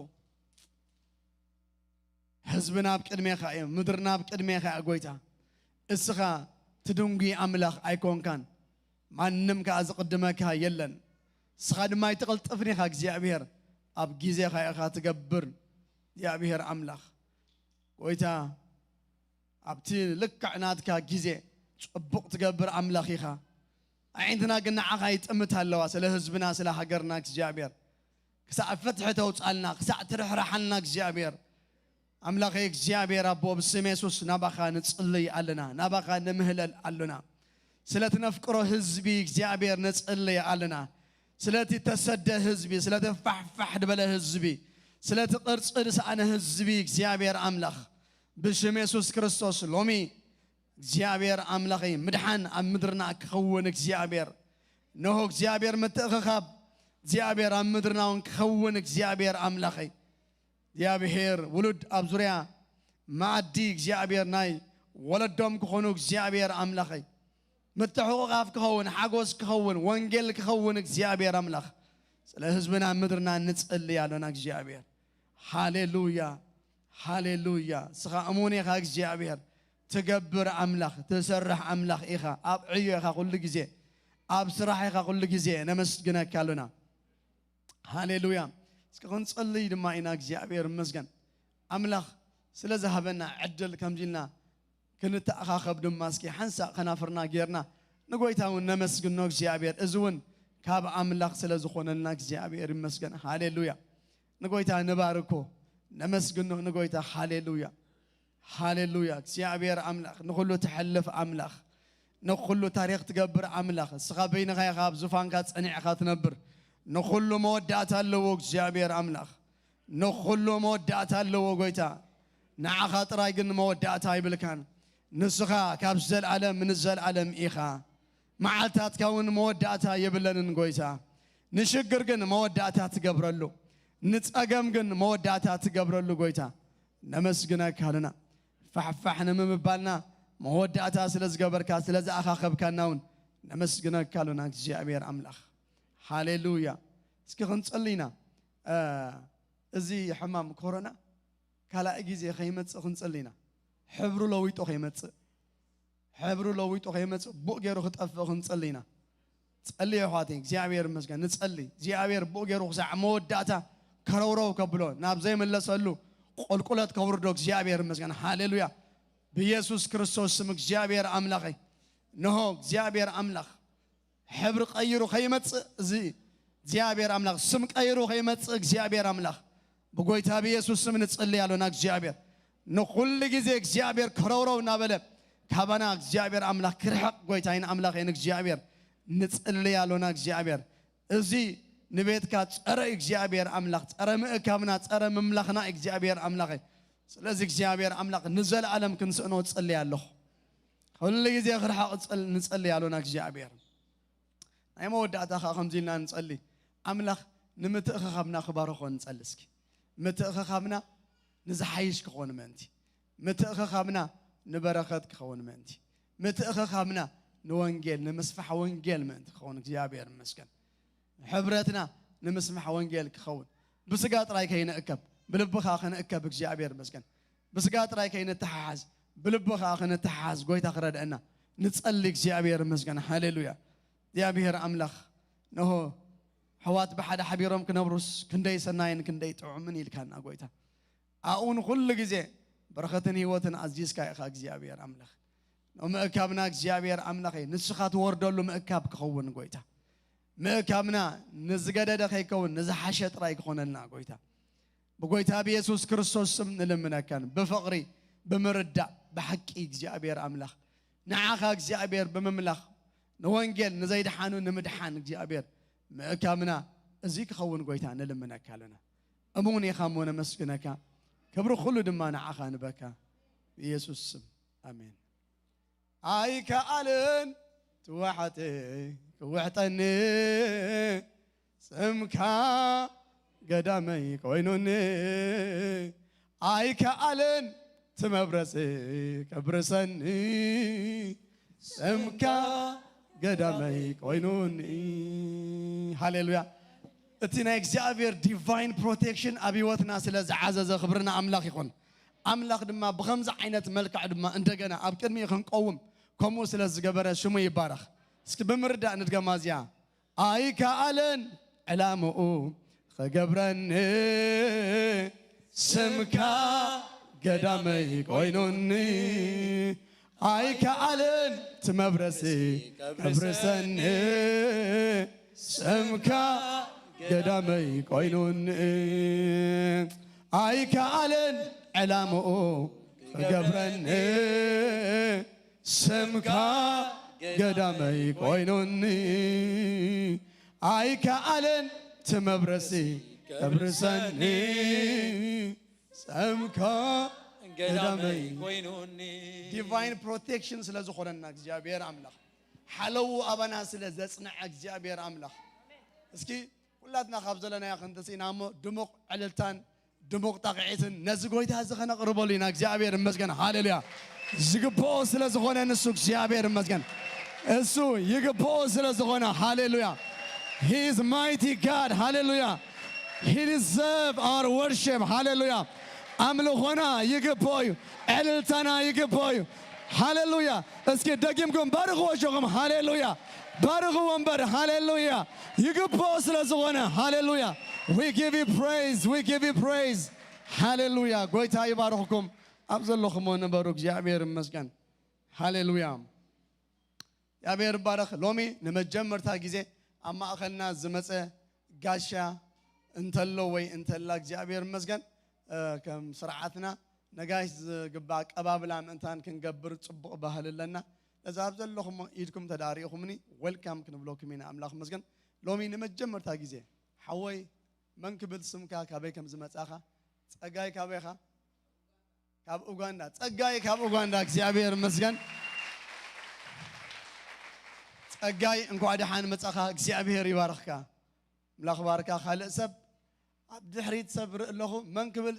ህዝብና ኣብ ቅድሜኻ እዮም፣ ምድርና ኣብ ቅድሜኻ እያ ጎይታ። እስኻ ትድንጉ ኣምላኽ ኣይኮንካን፣ ማንም ከኣ ዝቕድመካ የለን። እስኻ ድማ ኣይትቕልጥፍን ኢኻ እግዚኣብሔር፣ ኣብ ግዜኻ ኢኻ ትገብር እግዚኣብሔር ኣምላኽ። ጎይታ፣ ኣብቲ ልክዕ ናትካ ግዜ ጽቡቕ ትገብር ኣምላኽ ኢኻ። ኣዒንትና ግን ንዓኻ ይጥምታ ኣለዋ፣ ስለ ህዝብና፣ ስለ ሃገርና እግዚኣብሔር። ክሳዕ ፍትሒ ተውጻልና፣ ክሳዕ ትርሕርሓልና እግዚኣብሔር። ኣምላኸይ እግዚኣብሔር ኣቦ፣ ብስም የሱስ ናባኻ ንጽልይ ኣለና፣ ናባኻ ንምህለል ኣለና። ስለቲ ነፍቅሮ ህዝቢ እግዚኣብሔር ንጽልይ ኣለና። ስለቲ ተሰደ ህዝቢ፣ ስለቲ ፋሕፋሕ ዝበለ ህዝቢ፣ ስለቲ ቅርጺ ዝሰኣነ ህዝቢ እግዚኣብሔር ኣምላኽ፣ ብሽም የሱስ ክርስቶስ ሎሚ እግዚኣብሔር ኣምላኸይ፣ ምድሓን ኣብ ምድርና ክኸውን እግዚኣብሔር። እንሆ እግዚኣብሔር ምትእኽኻብ እግዚኣብሔር ኣብ ምድርና እውን ክኸውን እግዚኣብሔር ኣምላኸይ። እግዚኣብሔር ውሉድ ኣብ ዙርያ መኣዲ እግዚኣብሔር ናይ ወለዶም ክኾኑ እግዚኣብሔር ኣምላኸይ። ምትሕቑቓፍ ክኸውን፣ ሓጎስ ክኸውን፣ ወንጌል ክኸውን እግዚኣብሔር ኣምላኽ። ስለ ህዝብና ምድርና ንጽሊ ኣለና እግዚኣብሔር። ሃሌሉያ፣ ሃሌሉያ። እስኻ እሙን ኢኻ እግዚኣብሔር። ትገብር ኣምላኽ፣ ትሰርሕ ኣምላኽ ኢኻ። ኣብ ዕዮ ኢኻ ኩሉ ግዜ። ኣብ ስራሕ ኢኻ ኩሉ ግዜ። ነመስግነካ ኣለና። ሃሌሉያ። እስኪ ክንጸልይ ድማ ኢና። እግዚኣብሔር ይመስገን። ኣምላኽ ስለ ዝሃበና ዕድል ከምዚ ኢልና ክንተኣኻኸብ ድማ እስኪ ሓንሳእ ከናፍርና ጌርና ንጎይታ እውን ነመስግኖ እግዚኣብሔር። እዚ እውን ካብ ኣምላኽ ስለ ዝኾነልና እግዚኣብሔር ይመስገን። ሃሌሉያ። ንጎይታ ንባርኮ፣ ነመስግኖ ንጎይታ። ሃሌሉያ፣ ሃሌሉያ። እግዚኣብሔር ኣምላኽ ንኹሉ ትሕልፍ ኣምላኽ፣ ንኹሉ ታሪኽ ትገብር ኣምላኽ፣ እስኻ በይንኻ ኢኻ ኣብ ዙፋንካ ጸኒዕኻ ትነብር። ንኹሉ መወዳእታ ኣለዎ እግዚኣብሔር ኣምላኽ። ንኹሉ መወዳእታ ኣለዎ ጎይታ። ንዓኻ ጥራይ ግን መወዳእታ ኣይብልካን። ንስኻ ካብ ዘለኣለም ንዘለኣለም ኢኻ። መዓልታትካ እውን መወዳእታ የብለንን ጎይታ። ንሽግር ግን መወዳእታ ትገብረሉ፣ ንጸገም ግን መወዳእታ ትገብረሉ ጎይታ። ነመስግነካ ኣለና። ፋሕፋሕ ንምባልና መወዳእታ ስለ ዝገበርካ፣ ስለ ዝኣኻኸብካና እውን ነመስግነካ ኣለና እግዚኣብሔር ኣምላኽ። ሃሌሉያ። እስኪ ክንጸሊ ኢና። እ፣ እዚ ሕማም ኮሮና ካልኣይ ግዜ ከይመጽእ ክንጸሊ ኢና። ሕብሩ ለዊጡ ከይመጽእ፣ ሕብሩ ለዊጡ ከይመጽእ፣ ቡእ ገይሩ ክጠፍእ ክንጸሊ ኢና። ጸሊ ኣሕዋተይ፣ እግዚኣብሔር ይመስገን። ንጸሊ። እግዚኣብሔር ቡእ ገይሩ ክሳዕ መወዳእታ ከረውረው ከብሎ፣ ናብ ዘይምለሰሉ ቁልቁለት ከውርዶ እግዚኣብሔር ይመስገን። ሃሌሉያ። ብኢየሱስ ክርስቶስ ስም እግዚኣብሔር ኣምላኸይ፣ እንሆ እግዚኣብሔር ኣምላኽ ሕብሪ ቀይሩ ከይመጽእ፣ እዚ እግዚኣብሔር ኣምላኽ ስም ቀይሩ ከይመጽእ፣ እግዚኣብሔር ኣምላኽ ብጎይታ ብኢየሱስ ስም ንጸሊ ኣሎና። እግዚኣብሔር ንኹሉ ግዜ እግዚኣብሔር ከረውረው እናበለ ካባና እግዚኣብሔር ኣምላኽ ክርሕቕ፣ ጎይታይን ኣምላኸይን እግዚኣብሔር ንጸሊ ኣሎና። እግዚኣብሔር እዚ ንቤትካ ጸረ እግዚኣብሔር ኣምላኽ፣ ጸረ ምእካብና፣ ጸረ ምምላኽና እግዚኣብሔር ኣምላኸይ። ስለዚ እግዚኣብሔር ኣምላኽ ንዘለኣለም ክንስእኖ እጸሊ ኣለኹ። ኩሉ ግዜ ክርሓቕ እጸል-፣ ንጸሊ ኣሎና እግዚኣብሔር። ናይ መወዳእታ ኸኣ ከምዚ ኢልና ንጸሊ። ኣምላኽ ንምትእኽኻብና ክባርኾ ንጸሊ እስኪ። ምትእኽኻብና ንዝሓይሽ ክኸውን ምእንቲ። ምትእኽኻብና ንበረኸት ክኸውን ምእንቲ። ምትእኽኻብና ንወንጌል፣ ንምስፋሕ ወንጌል ምእንቲ ክኸውን እግዚኣብሔር ይመስገን። ሕብረትና ንምስማዕ ወንጌል ክኸውን ብስጋ ጥራይ ከይንእከብ ብልቢ ኸኣ ክንእከብ እግዚኣብሔር ይመስገን። ብስጋ ጥራይ ከይንተሓሓዝ ብልቢ ኸኣ ክንተሓሓዝ ጎይታ ክረድአና ንጸሊ። እግዚኣብሔር ይመስገን። ሃሌሉያ። እግዚኣብሔር ኣምላኽ ነሆ ኣሕዋት ብሓደ ሓቢሮም ክነብሩስ ክንደይ ሰናይን ክንደይ ጥዑምን ኢልካና ጎይታ። ኣብኡ ንኹሉ ግዜ በረኸትን ህይወትን ኣዚዝካ ኢኻ እግዚኣብሔር ኣምላኽ። ምእካብና እግዚኣብሔር ኣምላኸይ ንስኻ ትወርደሉ ምእካብ ክኸውን ጎይታ። ምእካብና ንዝገደደ ከይከውን ንዝሓሸ ጥራይ ክኾነልና ጎይታ። ብጎይታ ብየሱስ ክርስቶስ ስም ንልምነካን ብፍቕሪ ብምርዳእ ብሓቂ እግዚኣብሔር ኣምላኽ ንዓኻ እግዚኣብሔር ብምምላኽ ንወንጌል ንዘይድሓኑ ንምድሓን እግዚኣብሔር ምእካብና እዚ ክኸውን ጎይታ ንልምነካ ኣለና። እሙን ኢኻ እሞ ነመስግነካ። ክብሪ ኩሉ ድማ ንዓኻ ንበካ። ብየሱስ ስም ኣሜን። ኣይከኣልን ትዋሓተይ ክውሕጠኒ ስምካ ገዳመይ ኮይኑኒ። ኣይከኣልን ትመብረሲ ከብርሰኒ ስምካ ገዳመይ ኮይኑኒ። ሃሌሉያ። እቲ ናይ እግዚኣብሔር ዲቫይን ፕሮቴክሽን ኣብ ህይወትና ስለ ዝዓዘዘ ክብሪ ንኣምላኽ ይኹን። ኣምላኽ ድማ ብኸምዚ ዓይነት መልክዕ ድማ እንደገና ኣብ ቅድሚኡ ክንቀውም ከምኡ ስለ ዝገበረ ሽሙ ይባረኽ። እስኪ ብምርዳእ ንድገማ እዚኣ። ኣይከኣለን ዕላምኡ ኸገብረኒ ስምካ ገዳመይ ኮይኑኒ። ኣይከኣለን ትመብረሲ ከብርሰኒ ስምካ ገዳመይ ኮይኑኒ። ኣይከኣለን ዕላምኡ ኸገብረኒ ስምካ ገዳመይ ኮይኑኒ። ኣይከኣለን ትመብረሲ ከብርሰኒ ስምካ ገዳመይ ገዳመይ ኮይኑኒ። ዲቫይን ፕሮቴክሽን ስለ ዝኾነና እግዚኣብሔር ኣምላኽ ሓለዉ ኣባና ስለ ዘጽንዐ እግዚኣብሔር ኣምላኽ እስኪ ኩላትና ካብ ዘለናዮ ክንተስኢና እሞ ድሙቕ ዕልልታን ድሙቕ ጣቕዒትን ነዚ ጎይታ እዚ ከነቕርበሉ ኢና። እግዚኣብሔር ይመስገን። ሃሌሉያ። ዝግብኦ ስለ ዝኾነ ንሱ እግዚኣብሔር ይመስገን። እሱ ይግብኦ ስለ ዝኾነ ሃሌሉያ። He is mighty God. ሃሌሉያ። He deserve our worship. ሃሌሉያ። ኣምልኾና ይግብኦ እዩ። ዕልልታና ይግብኦ እዩ። ሃሌሉያ። እስኪ ደጊምኩም ባርኽዎ እጆኹም። ሃሌሉያ። ባርኽዎ እምበር። ሃሌሉያ። ይግብኦ ስለ ዝኾነ። ሃሌሉያ። We give you praise. We give you praise. ሃሌሉያ። ጎይታ ይባርኽኩም። ኣብ ዘለኹሞ ንበሩ። እግዚኣብሔር ይመስገን። ሃሌሉያ። እግዚኣብሔር ይባረኽ። ሎሚ ንመጀመርታ ግዜ ኣብ ማእኸልና ዝመጸ ጋሻ እንተሎ ወይ እንተላ እግዚኣብሔር ይመስገን። እ፣ ከም ስርዓትና ነጋሽ ዝግባእ ኣቀባብላ ምእንታን ክንገብር ጽቡቕ ባህሊ ኣለና። ነዚ ኣብ ዘለኹም ኢድኩም ተዳሪእኹምኒ ዌልካም ክንብለኩም ኢና። ኣምላኽ ይመስገን። ሎሚ ንመጀመርታ ግዜ ሓወይ መን ክብል ስምካ ካበይ ከም ዝመጻኻ ጸጋይ ካበይኻ? ካብ ኡጋንዳ። ጸጋይ ካብ ኡጋንዳ። እግዚኣብሔር ይመስገን። ጸጋይ እንኳዕ ደሓን መጻኻ። እግዚኣብሔር ይባርኽካ። ኣምላኽ ባርካ። ካልእ ሰብ ኣብ ድሕሪት ሰብ ርኢ ኣለኹ። መን ክብል?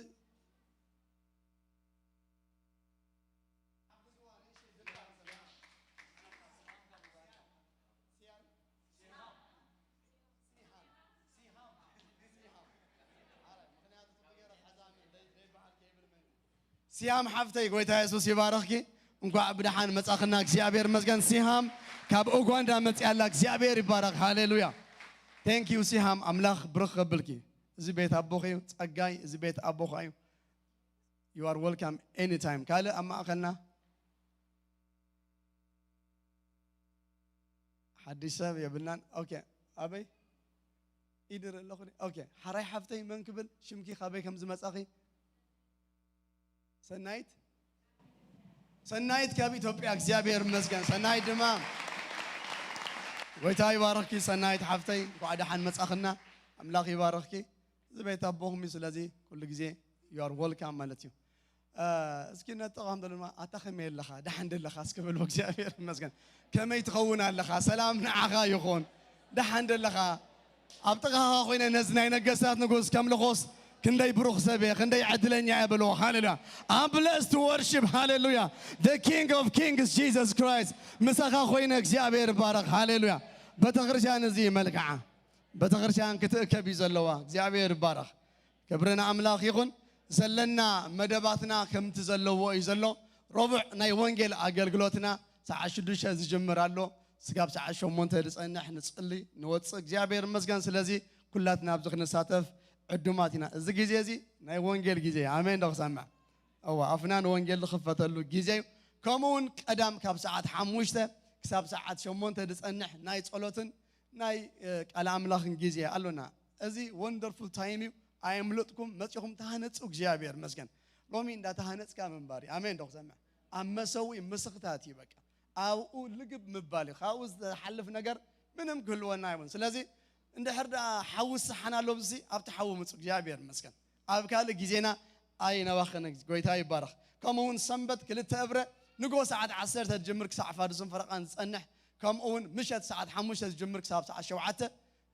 ሲያም ሓፍተይ፣ ጎይታ የሱስ ይባረኽኪ። እንኳዕ ብደሓን መጻኽና። እግዚኣብሔር ይመስገን። ሲሃም ካብ ኡጋንዳ መጽያ ኣላ። እግዚኣብሔር ይባረኽ። ሃሌሉያ። Thank you ሲሃም፣ ኣምላኽ ብርኽ ከብልኪ። እዚ ቤት ኣቦኺ እዩ፣ ጸጋይ፣ እዚ ቤት ኣቦኻ እዩ። You are welcome anytime። ካልእ ኣብ ማእከልና ሓድሽ ሰብ የብልናን። ኦኬ፣ ኣበይ ኢድ ርኢ ኣለኹ። ኦኬ፣ ሓራይ ሓፍተይ መን ክብል ሽምኪ፣ ካበይ ከም ዝመጻኺ? ሰናይት፣ ሰናይት ካብ ኢትዮጵያ። እግዚኣብሔር ይመስገን። ሰናይት ድማ ጎይታ ይባርኽኪ። ሰናይት ሓፍተይ እንኳዕ ደሓን መጻኽና። ኣምላኽ ይባርኽኪ። እዚ ቤት ኣቦኹም እዩ። ስለዚ ኩሉ ግዜ you are welcome ማለት እዩ። እ፣ እስኪ ነጠቓም ዘሎ ድማ ኣታ ከመይ ኣለኻ? ደሓን ደለኻ? እስኪ በልዎ። እግዚኣብሔር ይመስገን። ከመይ ትኸውን ኣለኻ? ሰላም ንዓኻ ይኹን። ደሓን ደለኻ? ኣብ ጥቓኻ ኮይነ ነዚ ናይ ነገስታት ንጉስ ከምልኾስ ክንደይ ብሩኽ ሰብ እየ፣ ክንደይ ዕድለኛ እየ በልዎ። ሃሌሉያ። I'm blessed to worship. ሃሌሉያ። The King of Kings, Jesus Christ። ምሳኻ ኮይነ እግዚኣብሔር ይባረኽ። ሃሌሉያ። ቤተክርስትያን እዚ መልክዓ ቤተክርስትያን ክትእከብ እዩ ዘለዋ። እግዚኣብሔር ይባረኽ። ክብሪ ንኣምላኽ ይኹን። ዘለና መደባትና ከምቲ ዘለዎ እዩ ዘሎ። ረቡዕ ናይ ወንጌል ኣገልግሎትና ሰዓት ሽዱሽተ ዝጅምር ኣሎ። ስጋብ ሰዓት ሸሞንተ ዝጸንሕ ንጽሊ ንወጽእ። እግዚኣብሔር ይመስገን። ስለዚ ኩላትና ኣብዚ ክንሳተፍ ዕዱማት ኢና። እዚ ግዜ እዚ ናይ ወንጌል ግዜ። ኣሜን ዶ ክሰምዕ? እዋ፣ ኣፍና ንወንጌል ዝኽፈተሉ ግዜ እዩ። ከምኡ እውን ቀዳም ካብ ሰዓት ሓሙሽተ ክሳብ ሰዓት ሸሞንተ ዝጸንሕ ናይ ጸሎትን ናይ፣ እ፣ ቃል ኣምላኽን ግዜ ኣሎና። እዚ ወንደርፉል ታይም እዩ። ኣየምልጥኩም፣ መጺኹም ተሃነጹ። እግዚኣብሔር ይመስገን። ሎሚ እንዳተሃነጽካ ምንባር እዩ። ኣሜን ዶ ክሰምዕ? ኣብ መሰውኢ ምስኽታት እዩ በቃ። ኣብኡ ልግብ ምባል እዩ። ካብኡ ዝሓልፍ ነገር ምንም ክህልወና ኣይብሉን። ስለዚ እንድሕር ደኣ ሓዊ ዝሰሓን ኣሎ፣ ኣብዚ ኣብቲ ሓዊ ምጹ። እግዚኣብሔር ይመስገን። ኣብ ካልእ ግዜና ኣይነባኽን። ጎይታ ይባረኽ። ከምኡ እውን ሰንበት ክልተ እብረ ንጎ ሰዓት ዓሰርተ ዝጅምር ክሳዕ ፋዱስን ፈረቓን ዝጸንሕ፣ ከምኡ እውን ምሸት ሰዓት ሓሙሽተ ዝጅምር ክሳብ ሰዓት ሸውዓተ፣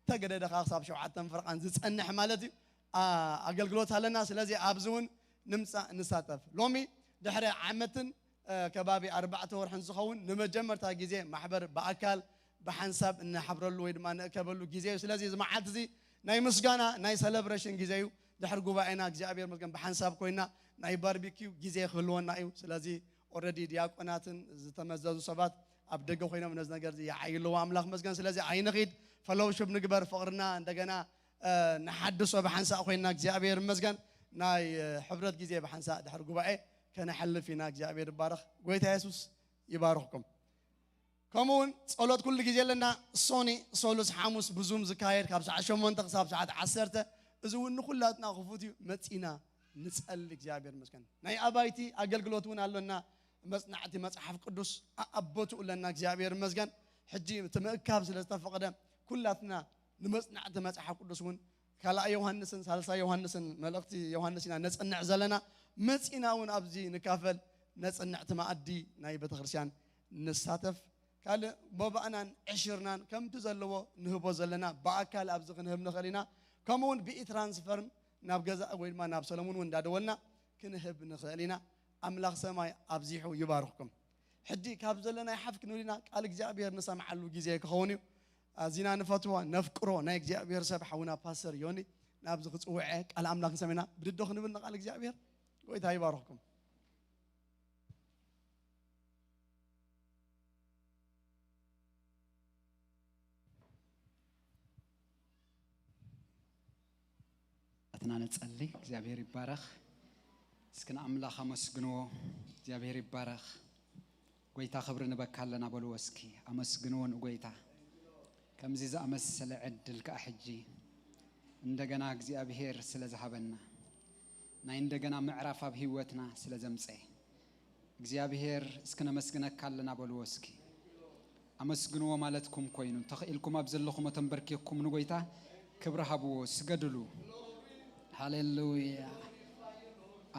ተገደደ ኸዓ ክሳብ ሸውዓተን ፈረቓን ዝጸንሕ ማለት እዩ። ኣ-፣ ኣገልግሎት ኣለና። ስለዚ ኣብዚ እውን ንምጻእ ንሳተፍ። ሎሚ ድሕሪ ዓመትን፣ እ፣ ከባቢ ኣርባዕተ ወርሕን ዝኸውን ንመጀመርታ ግዜ ማሕበር ብኣካል ብሓንሳብ እንሓብረሉ ወይ ድማ ንእከበሉ ግዜ እዩ። ስለዚ እዚ መዓልቲ እዚ ናይ ምስጋና፣ ናይ ሰለብሬሽን ግዜ እዩ። ድሕሪ ጉባኤና እግዚኣብሔር ይመስገን ብሓንሳብ ኮይና ናይ ባርቢኪው ግዜ ክህልወና እዩ። ስለዚ ኦረዲ ዲያቆናትን ዝተመዘዙ ሰባት ኣብ ደገ ኮይኖም ነዚ ነገር እዚ ይዓዩ ኣለዉ። ኣምላኽ መስገን። ስለዚ ኣይንኺድ፣ ፈሎውሽፕ ንግበር፣ ፍቕርና እንደገና፣ እ፣ ንሓድሶ ብሓንሳእ ኮይንና። እግዚኣብሔር ይመስገን። ናይ፣ እ፣ ሕብረት ግዜ ብሓንሳእ ድሕሪ ጉባኤ ከነሕልፍ ኢና። እግዚኣብሔር ይባረኽ። ጎይታ የሱስ ይባርኽኩም። ከምኡ እውን ጸሎት ኩሉ ግዜ ኣለና። ሶኒ፣ ሶሉስ፣ ሓሙስ ብዙም ዝካየድ ካብ ሰዓት ሸሞንተ ክሳብ ሰዓት ዓሰርተ። እዚ እውን ንኹላትና ክፉት እዩ። መጺና ንጸሊ። እግዚኣብሔር ይመስገን። ናይ ኣባይቲ ኣገልግሎት እውን ኣሎና። መጽናዕቲ መጽሓፍ ቅዱስ ኣኣቦትኡ ኣለና። እግዚኣብሔር ይመስገን። ሕጂ እቲ ምእካብ ስለ ዝተፈቕደ ኩላትና ንመጽናዕቲ መጽሓፍ ቅዱስ እውን ካልኣይ ዮሃንስን ሳልሳይ ዮሃንስን መልእኽቲ ዮሃንስ ኢና ነጽንዕ ዘለና። መጺና እውን ኣብዚ ንካፈል፣ ነጽንዕ፣ እቲ መኣዲ ናይ ቤተክርስትያን ንሳተፍ። ካልእ ቦባእናን ዕሽርናን ከምቲ ዘለዎ ንህቦ ዘለና ብኣካል ኣብዚ ክንህብ ንኽእል ኢና። ከምኡ እውን ብኢ-ትራንስፈርም ናብ ገዛ ወይ ድማ ናብ ሰለሙን እውን እንዳደወልና ክንህብ ንኽእል ኢና። ኣምላኽ ሰማይ ኣብዚሑ ይባርኽኩም። ሕጂ ካብ ዘለናይ ሓፍ ክንብል ኢና። ቃል እግዚኣብሔር ንሰምዓሉ ግዜ ክኸውን እዩ። ኣዚና ንፈትዎ ነፍቅሮ ናይ እግዚኣብሔር ሰብ ሓውና ፓስተር ዮኒ ናብዚ ክጽውዐ ቃል ኣምላኽ ንሰምዕ ኢና። ብድዶ ክንብል ንቃል እግዚኣብሔር። ጎይታ ይባርኽኩም። ኣትና ንጸሊ። እግዚኣብሔር ይባረኽ። እስኪ ንኣምላኽ ኣመስግንዎ። እግዚኣብሔር ይባረኽ። ጎይታ ክብሪ ንበካ ኣለና በልዎ እስኪ። ኣመስግንዎ ንጎይታ። ከምዚ ዝኣመሰለ ዕድል ከኣ ሕጂ እንደገና እግዚኣብሔር ስለ ዝሃበና፣ ናይ እንደገና ምዕራፍ ኣብ ህይወትና ስለ ዘምጸ እግዚኣብሔር እስኪ ነመስግነካ ኣለና በልዎ እስኪ። ኣመስግንዎ ማለትኩም ኮይኑ፣ ተኽኢልኩም ኣብ ዘለኹም ተንበርኪኩም ንጎይታ ክብሪ ሃብዎ፣ ስገድሉ። ሃሌሉያ።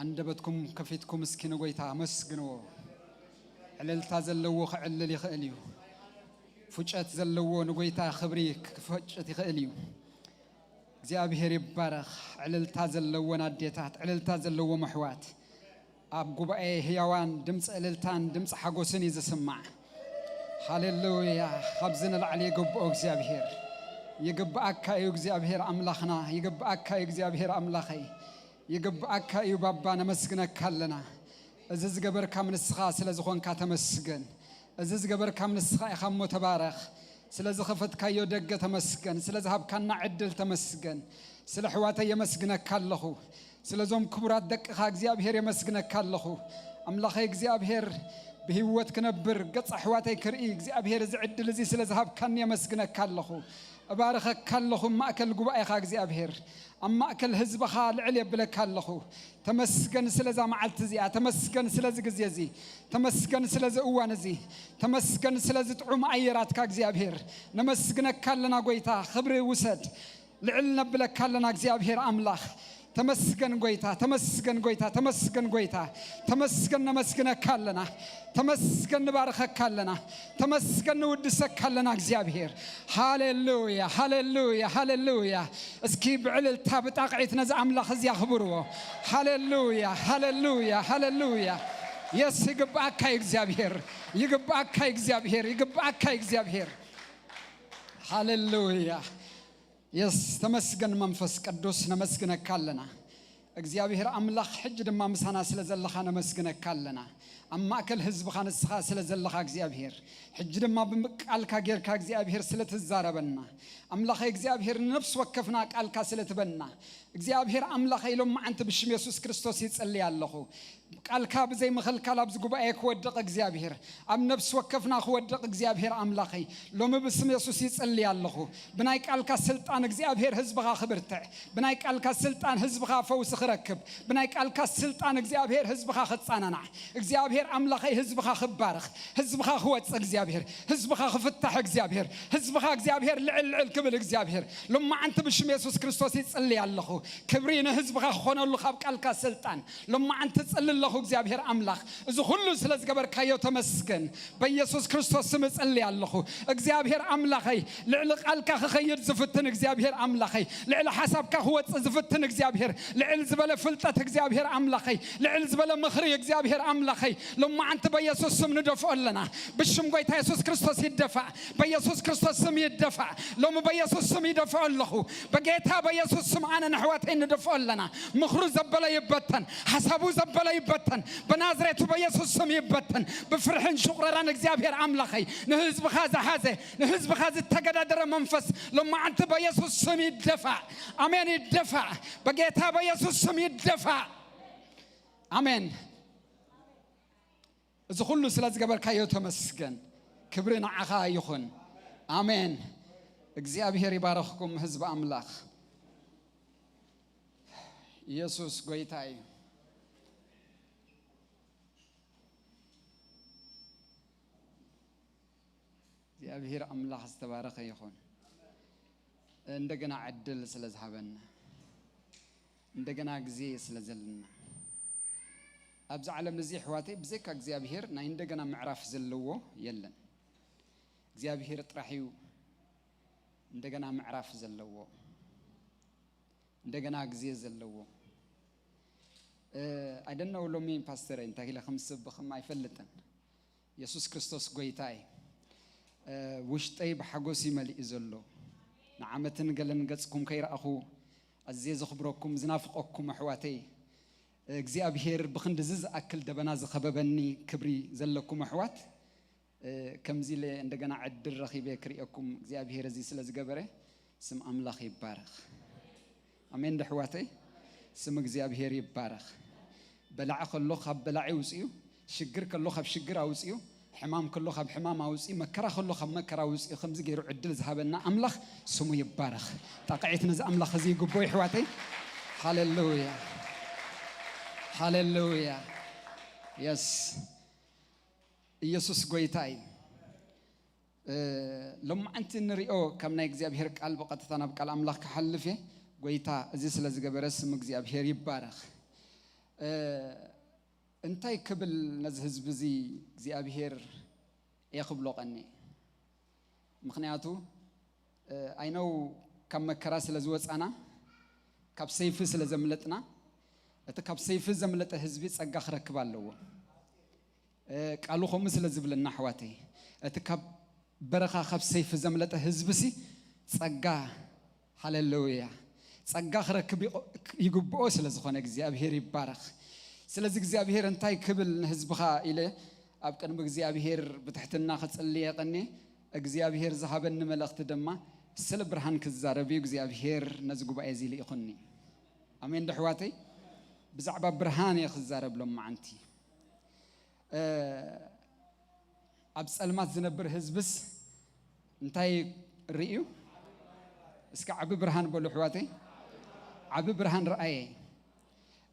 ኣንደበትኩም ከፊትኩም እስኪ ንጎይታ ኣመስግንዎ። ዕልልታ ዘለዎ ክዕልል ይኽእል እዩ። ፉጨት ዘለዎ ንጎይታ ክብሪ ክፈጭት ይኽእል እዩ። እግዚኣብሔር ይባረኽ። ዕልልታ ዘለወን ኣዴታት፣ ዕልልታ ዘለዎም ኣሕዋት፣ ኣብ ጉባኤ ህያዋን ድምፂ ዕልልታን ድምፂ ሓጎስን እዩ ዝስማዕ። ሃሌሉያ። ካብዚ ንላዕሊ ይግብኦ እግዚኣብሔር። ይግብኣካ እዩ እግዚኣብሔር ኣምላኽና፣ ይግብኣካ እዩ እግዚኣብሔር ኣምላኸይ፣ ይግብኣካ እዩ ባባ። ነመስግነካ ኣለና። እዚ ዝገበርካ ንስኻ ስለ ዝኾንካ ተመስገን። እዚ ዝገበርካ ንስኻ ኢኻ እሞ ተባረኽ። ስለ ዝኸፈትካዮ ደገ ተመስገን፣ ስለ ዝሃብካና ዕድል ተመስገን። ስለ ኣሕዋተይ የመስግነካ ኣለኹ። ስለዞም ክቡራት ደቅኻ እግዚኣብሔር የመስግነካ ኣለኹ። ኣምላኸይ እግዚኣብሔር፣ ብህይወት ክነብር፣ ገጽ ኣሕዋተይ ክርኢ እግዚኣብሔር፣ እዚ ዕድል እዚ ስለ ዝሃብካኒ የመስግነካ ኣለኹ። እባርኸካ ኣለኹ፣ ኣብ ማእከል ጉባኤኻ እግዚኣብሔር፣ ኣብ ማእከል ህዝብኻ ልዕል የብለካ ኣለኹ። ተመስገን ስለዛ መዓልቲ እዚኣ፣ ተመስገን ስለዚ ግዜ እዚ፣ ተመስገን ስለዚ እዋን እዚ፣ ተመስገን ስለዚ ጥዑም ኣየራትካ እግዚኣብሔር። ነመስግነካ ኣለና ጎይታ፣ ክብሪ ውሰድ። ልዕል ነብለካ ኣለና እግዚኣብሔር ኣምላኽ። ተመስገን ጎይታ፣ ተመስገን ጎይታ፣ ተመስገን ጎይታ፣ ተመስገን። ነመስግነካ ኣለና፣ ተመስገን። ንባርኸካ ኣለና፣ ተመስገን። ንውድሰካ ኣለና እግዚኣብሔር። ሃሌሉያ፣ ሃሌሉያ፣ ሃሌሉያ። እስኪ ብዕልልታ ብጣቕዒት ነዚ ኣምላኽ እዚ ኣኽብርዎ። ሃሌሉያ፣ ሃሌሉያ፣ ሃሌሉያ። የስ፣ ይግብኣካ እዩ እግዚኣብሔር፣ ይግብኣካ እዩ እግዚኣብሔር፣ ይግብኣካ እዩ እግዚኣብሔር። ሃሌሉያ። የስ፣ ተመስገን መንፈስ ቅዱስ፣ ነመስግነካ ኣለና። እግዚኣብሔር ኣምላኽ፣ ሕጂ ድማ ምሳና ስለ ዘለኻ ነመስግነካ ኣለና። ኣብ ማእከል ህዝብኻ ንስኻ ስለ ዘለኻ እግዚኣብሔር፣ ሕጂ ድማ ብቃልካ ጌርካ እግዚኣብሔር ስለ ትዛረበና፣ ኣምላኸይ እግዚኣብሔር ንነፍሲ ወከፍና ቃልካ ስለ ትበና፣ እግዚኣብሔር ኣምላኸይ ሎማዓንቲ ብሽም የሱስ ክርስቶስ ይጽሊ ኣለኹ። ቃልካ ብዘይ ምኽልካል ኣብዚ ጉባኤ ክወድቕ እግዚኣብሔር፣ ኣብ ነፍሲ ወከፍና ክወድቕ እግዚኣብሔር ኣምላኸይ፣ ሎሚ ብስም የሱስ ይጽሊ ኣለኹ። ብናይ ቃልካ ስልጣን እግዚኣብሔር ህዝብኻ ክብርትዕ፣ ብናይ ቃልካ ስልጣን ህዝብኻ ፈውሲ ክረክብ፣ ብናይ ቃልካ ስልጣን እግዚኣብሔር ህዝብኻ ክጻናናዕ፣ እግዚኣብሔር ኣምላኸይ ህዝብኻ ክባረኽ፣ ህዝብኻ ክወጽእ እግዚኣብሔር፣ ህዝብኻ ክፍታሕ እግዚኣብሔር፣ ህዝብኻ እግዚኣብሔር ልዕል ልዕል ክብል እግዚኣብሔር፣ ሎማዓንቲ ብሽም የሱስ ክርስቶስ ይጽሊ ኣለኹ። ክብሪ ንህዝብኻ ክኾነሉ ካብ ቃልካ ስልጣን ሎማዓንቲ እጽሊ ኣለኹ እግዚኣብሔር ኣምላኽ። እዚ ኩሉ ስለ ዝገበርካዮ ተመስገን። በየሱስ ክርስቶስ ስም እጽሊ ኣለኹ። እግዚኣብሔር ኣምላኸይ፣ ልዕሊ ቃልካ ክኸይድ ዝፍትን እግዚኣብሔር ኣምላኸይ፣ ልዕሊ ሓሳብካ ክወጽእ ዝፍትን እግዚኣብሔር፣ ልዕል ዝበለ ፍልጠት እግዚኣብሔር ኣምላኸይ፣ ልዕል ዝበለ ምኽሪ እግዚኣብሔር ኣምላኸይ፣ ሎማዓንቲ በየሱስ ስም ንደፍኦ ኣለና። ብሽም ጎይታ የሱስ ክርስቶስ ይደፋእ፣ በየሱስ ክርስቶስ ስም ይደፋእ። ሎሚ በየሱስ ስም ይደፍኦ ኣለኹ። በጌታ በየሱስ ስም ኣነ ንኣሕዋተይ ንደፍኦ ኣለና። ምኽሩ ዘበለ ይበተን፣ ሓሳቡ ዘበለ ይበተን፣ በናዝሬቱ በየሱስ ስም ይበተን። ብፍርሕን ሽቑረራን እግዚኣብሔር ኣምላኸይ፣ ንህዝብኻ ዝሓዘ፣ ንህዝብኻ ዝተገዳደረ መንፈስ ሎማዓንቲ በየሱስ ስም ይደፋእ። ኣሜን፣ ይደፋእ። በጌታ በየሱስ ስም ይደፋእ። ኣሜን። እዚ ኩሉ ስለ ዝገበርካዮ ተመስገን። ክብሪ ንዓኻ ይኹን። ኣሜን። እግዚኣብሔር ይባረኽኩም ህዝቢ ኣምላኽ። ኢየሱስ ጎይታ እዩ። እግዚኣብሔር ኣምላኽ ዝተባረኸ ይኹን። እንደገና ዕድል ስለ ዝሃበና፣ እንደገና ግዜ ስለ ዘለና፣ ኣብዚ ዓለም እዚ ኣሕዋተይ ብዘይካ እግዚኣብሔር ናይ እንደገና ምዕራፍ ዘለዎ የለን። እግዚኣብሔር ጥራሕ እዩ እንደገና ምዕራፍ ዘለዎ፣ እንደገና ግዜ ዘለዎ። ኣይደነው ሎሚ ፓስተር እንታይ ኢለ ከም ዝስብኽም ኣይፈልጥን። የሱስ ክርስቶስ ጎይታ እዩ። ውሽጠይ ብሓጎስ እዩ መሊኡ ዘሎ። ንዓመትን ገለን ገጽኩም ከይረኣኹ ኣዝየ ዘኽብረኩም ዝናፍቐኩም ኣሕዋተይ፣ እግዚኣብሔር ብኽንድዚ ዝኣክል ደበና ዝኸበበኒ ክብሪ ዘለኩም ኣሕዋት፣ ከምዚ ኢለ እንደገና ዕድል ረኺበ ክርእየኩም እግዚኣብሔር እዚ ስለ ዝገበረ ስም ኣምላኽ ይባረኽ። ኣሜን ዶ ኣሕዋተይ? ስም እግዚኣብሔር ይባረኽ። በላዒ ከሎ ካብ በላዒ ኣውፅኡ፣ ሽግር ከሎ ካብ ሽግር ኣውፅኡ፣ ሕማም ከሎ ካብ ሕማም ኣውፅኡ፣ መከራ ከሎ ካብ መከራ ኣውፅኡ፣ ከምዚ ገይሩ ዕድል ዝሃበና ኣምላኽ ስሙ ይባረኽ። ጣቕዒት ነዚ ኣምላኽ እዚ ይግቦ ይሕዋተይ። ሃሌሉያ፣ ሃሌሉያ። የስ፣ ኢየሱስ ጎይታ እዩ። እ፣ ሎማዓንቲ እንሪኦ ካብ ናይ እግዚኣብሔር ቃል ብቐጥታ ናብ ቃል ኣምላኽ ክሓልፍ እየ። ጎይታ እዚ ስለ ዝገበረ ስም እግዚኣብሔር ይባረኽ። እ፣ እንታይ ክብል ነዚ ህዝቢ እዚ እግዚኣብሔር እየ ክብሎ ቀኒ? ምኽንያቱ፣ እ፣ ኣይነው ካብ መከራ ስለ ዝወጻና፣ ካብ ሰይፊ ስለ ዘምለጥና፣ እቲ ካብ ሰይፊ ዘምለጠ ህዝቢ ጸጋ ክረክብ ኣለዎ። እ፣ ቃሉ ከምኡ ስለ ዝብለና ኣሕዋተይ፣ እቲ ካብ በረኻ ካብ ሰይፊ ዘምለጠ ህዝብሲ ጸጋ፣ ሃሌሉያ፣ ጸጋ ክረክብ ይቆ-፣ ይግብኦ ስለ ዝኾነ እግዚኣብሔር ይባረኽ። ስለዚ እግዚኣብሔር እንታይ ክብል ንህዝብኻ ኢለ ኣብ ቅድሚ እግዚኣብሔር ብትሕትና ክጽሊ የቐኒ። እግዚኣብሔር ዝሃበኒ መልእኽቲ ድማ ስለ ብርሃን ክዛረብ እዩ። እግዚኣብሔር ነዚ ጉባኤ እዚ ልኢኹኒ። ኣሜን ዶ ኣሕዋተይ? ብዛዕባ ብርሃን እየ ክዛረብ ሎማዓንቲ። እ፣ ኣብ ጸልማት ዝነብር ህዝብስ እንታይ ርእዩ? እስኪ ዓቢ ብርሃን በሉ ኣሕዋተይ። ዓቢ ብርሃን ረኣየ።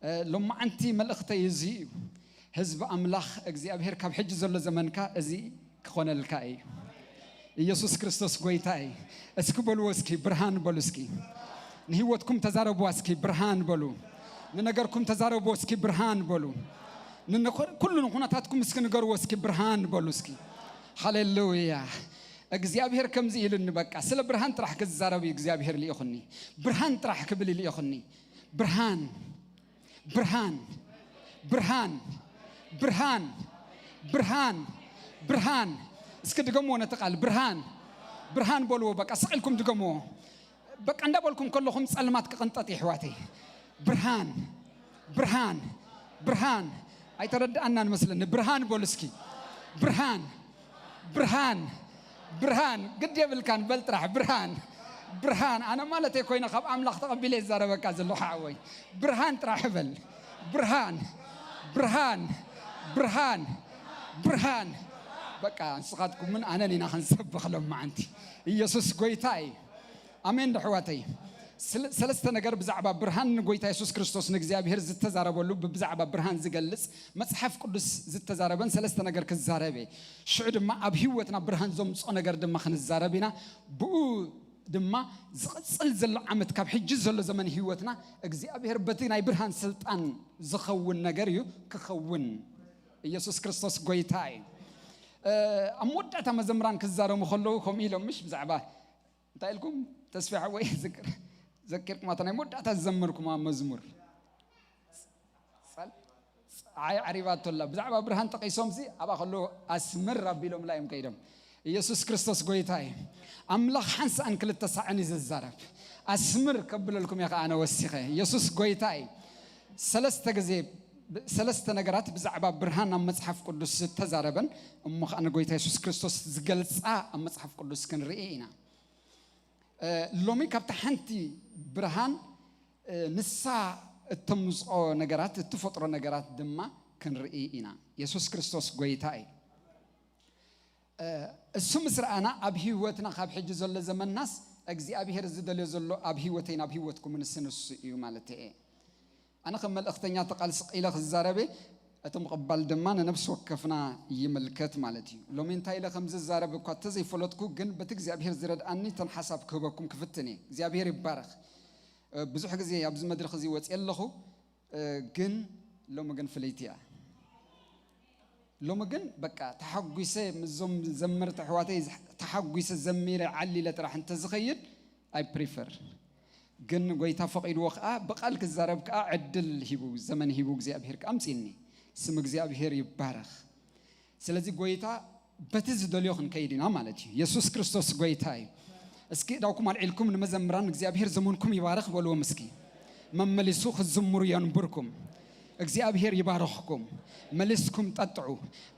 እ፣ ሎማዓንቲ መልእኽተይ እዚ እዩ። ህዝቢ ኣምላኽ እግዚኣብሔር ካብ ሕጂ ዘሎ ዘመንካ እዚ ክኾነልካ እዩ። ኢየሱስ ክርስቶስ ጎይታ እዩ። እስኪ በልዎ እስኪ ብርሃን በሉ እስኪ። ንህይወትኩም ተዛረብዋ እስኪ ብርሃን በሉ። ንነገርኩም ተዛረብዎ እስኪ ብርሃን በሉ። ንነኮ-፣ ኩሉ ንኹነታትኩም እስኪ ንገርዎ እስኪ ብርሃን በሉ እስኪ። ሃሌሉያ። እግዚኣብሔር ከምዚ ኢሉኒ በቃ ስለ ብርሃን ጥራሕ ክዛረብ እዩ እግዚኣብሔር ልኢኹኒ። ብርሃን ጥራሕ ክብል እዩ ልኢኹኒ። ብርሃን፣ ብርሃን፣ ብርሃን፣ ብርሃን፣ ብርሃን፣ ብርሃን። እስኪ ድገምዎ ነቲ ቃል ብርሃን፣ ብርሃን በልዎ። በቃ ስቕ ኢልኩም ድገምዎ። በቃ እንዳበልኩም ከለኹም ጸልማት ክቕንጠጥ እዩ ኣሕዋተይ። ብርሃን፣ ብርሃን፣ ብርሃን። ኣይተረድኣናን መስለኒ። ብርሃን በሉ እስኪ። ብርሃን፣ ብርሃን፣ ብርሃን። ግድ የብልካን በል ጥራሕ ብርሃን፣ ብርሃን። ኣነ ማለተይ ኮይነ ካብ ኣምላኽ ተቐቢለ ይዛረበካ ዘለኹ ሓወይ። ብርሃን ጥራሕ በል። ብርሃን፣ ብርሃን፣ ብርሃን፣ ብርሃን። በቃ ንስኻትኩምን ኣነን ኢና ክንሰብኽ ሎማዓንቲ። ኢየሱስ ጎይታ እዩ። ኣሜን ዶ ኣሕዋተይ? ስለ-፣ ሰለስተ ነገር ብዛዕባ ብርሃን ንጎይታ የሱስ ክርስቶስ ንእግዚኣብሔር ዝተዛረበሉ፣ ብዛዕባ ብርሃን ዝገልጽ መጽሓፍ ቅዱስ ዝተዛረበን ሰለስተ ነገር ክዛረብ እየ። ሽዑ ድማ ኣብ ህይወትና ብርሃን ዘምጽኦ ነገር ድማ ክንዛረብ ኢና። ብኡ ድማ ዝቕጽል ዘሎ ዓመት፣ ካብ ሕጂ ዘሎ ዘመን ህይወትና እግዚኣብሔር በቲ ናይ ብርሃን ስልጣን ዝኸውን ነገር እዩ ክኸውን። ኢየሱስ ክርስቶስ ጎይታ እዩ። እ፣ ኣብ መወዳእታ መዘምራን ክዛረሙ ከለዉ ከምኡ ኢሎም፣ ምሽ ብዛዕባ እንታይ ኢልኩም? ተስፋ ሓወይ ዝክር-፣ ዘኪርኩም ኣታ ናይ መወዳእታ ዝዘመርኩማ መዝሙር። ጸል-፣ ጸ-፣ ዓይ ዓሪባቶላ። ብዛዕባ ብርሃን ጠቒሶምሲ ኣብኣ ከሎ ኣስምር ኣቢሎምላ እዮም ከይዶም። ኢየሱስ ክርስቶስ ጎይታ እዩ። ኣምላኽ ሓንሳእን ክልተ ሳዕን እዩ ዝዛረብ። ኣስምር ከብለልኩም እየ ከኣ ኣነ ወሲኸ። ኢየሱስ ጎይታ እዩ። ሰለስተ ግዜ፣ ሰለስተ ነገራት ብዛዕባ ብርሃን ኣብ መጽሓፍ ቅዱስ ዝተዛረበን እሞ ከኣ ንጎይታ የሱስ ክርስቶስ ዝገልጻ ኣብ መጽሓፍ ቅዱስ ክንርኢ ኢና። እ፣ ሎሚ ካብታ ሓንቲ ብርሃን፣ እ፣ ንሳ እተምጽኦ ነገራት፣ እትፈጥሮ ነገራት ድማ ክንርኢ ኢና። የሱስ ክርስቶስ ጎይታ እዩ። እ፣ እሱ ምስ ረኣና ኣብ ህይወትና ካብ ሕጂ ዘሎ ዘመናስ እግዚኣብሔር ዝደልዮ ዘሎ ኣብ ህይወተይን ኣብ ህይወትኩምን ንሱ እዩ ማለት እየ። ኣነ ከም መልእኽተኛ እቲ ቃል ስቕ ኢለ ክዛረብ እየ፣ እቲ ምቕባል ድማ ንነፍሲ ወከፍና ይምልከት ማለት እዩ። ሎሚ እንታይ ኢለ ከም ዝዛረብ እኳ እንተዘይፈለጥኩ፣ ግን በቲ እግዚኣብሔር ዝረድኣኒ እተን ሓሳብ ክህበኩም ክፍትን እየ። እግዚኣብሔር ይባረኽ። እ፣ ብዙሕ ግዜ ኣብዚ መድረኽ እዚ ወፅየ ኣለኹ፣ እ፣ ግን ሎሚ ግን ፍልይቲ እያ። ሎሚ ግን በቃ ተሓጒሰ ምስዞም ዘመርቲ ኣሕዋተይ ተሓጒሰ ዘሚረ ዓሊለ ጥራሕ እንተዝኸይድ፣ I prefer። ግን ጎይታ ፈቒድዎ ከኣ ብቓል ክዛረብ ከኣ ዕድል ሂቡ፣ ዘመን ሂቡ እግዚኣብሔር ከኣ ኣምጺእኒ። ስም እግዚኣብሔር ይባረኽ። ስለዚ ጎይታ በቲ ዝደልዮ ክንከይድ ኢና ማለት እዩ። የሱስ ክርስቶስ ጎይታ እዩ። እስኪ እዳውኩም ኣልዒልኩም ንመዘምራን እግዚኣብሔር ዘመንኩም ይባርኽ በልዎም እስኪ። መመሊሱ ክዝምሩ የንብርኩም። እግዚኣብሔር ይባርኽኩም። መሊስኩም ጠጥዑ።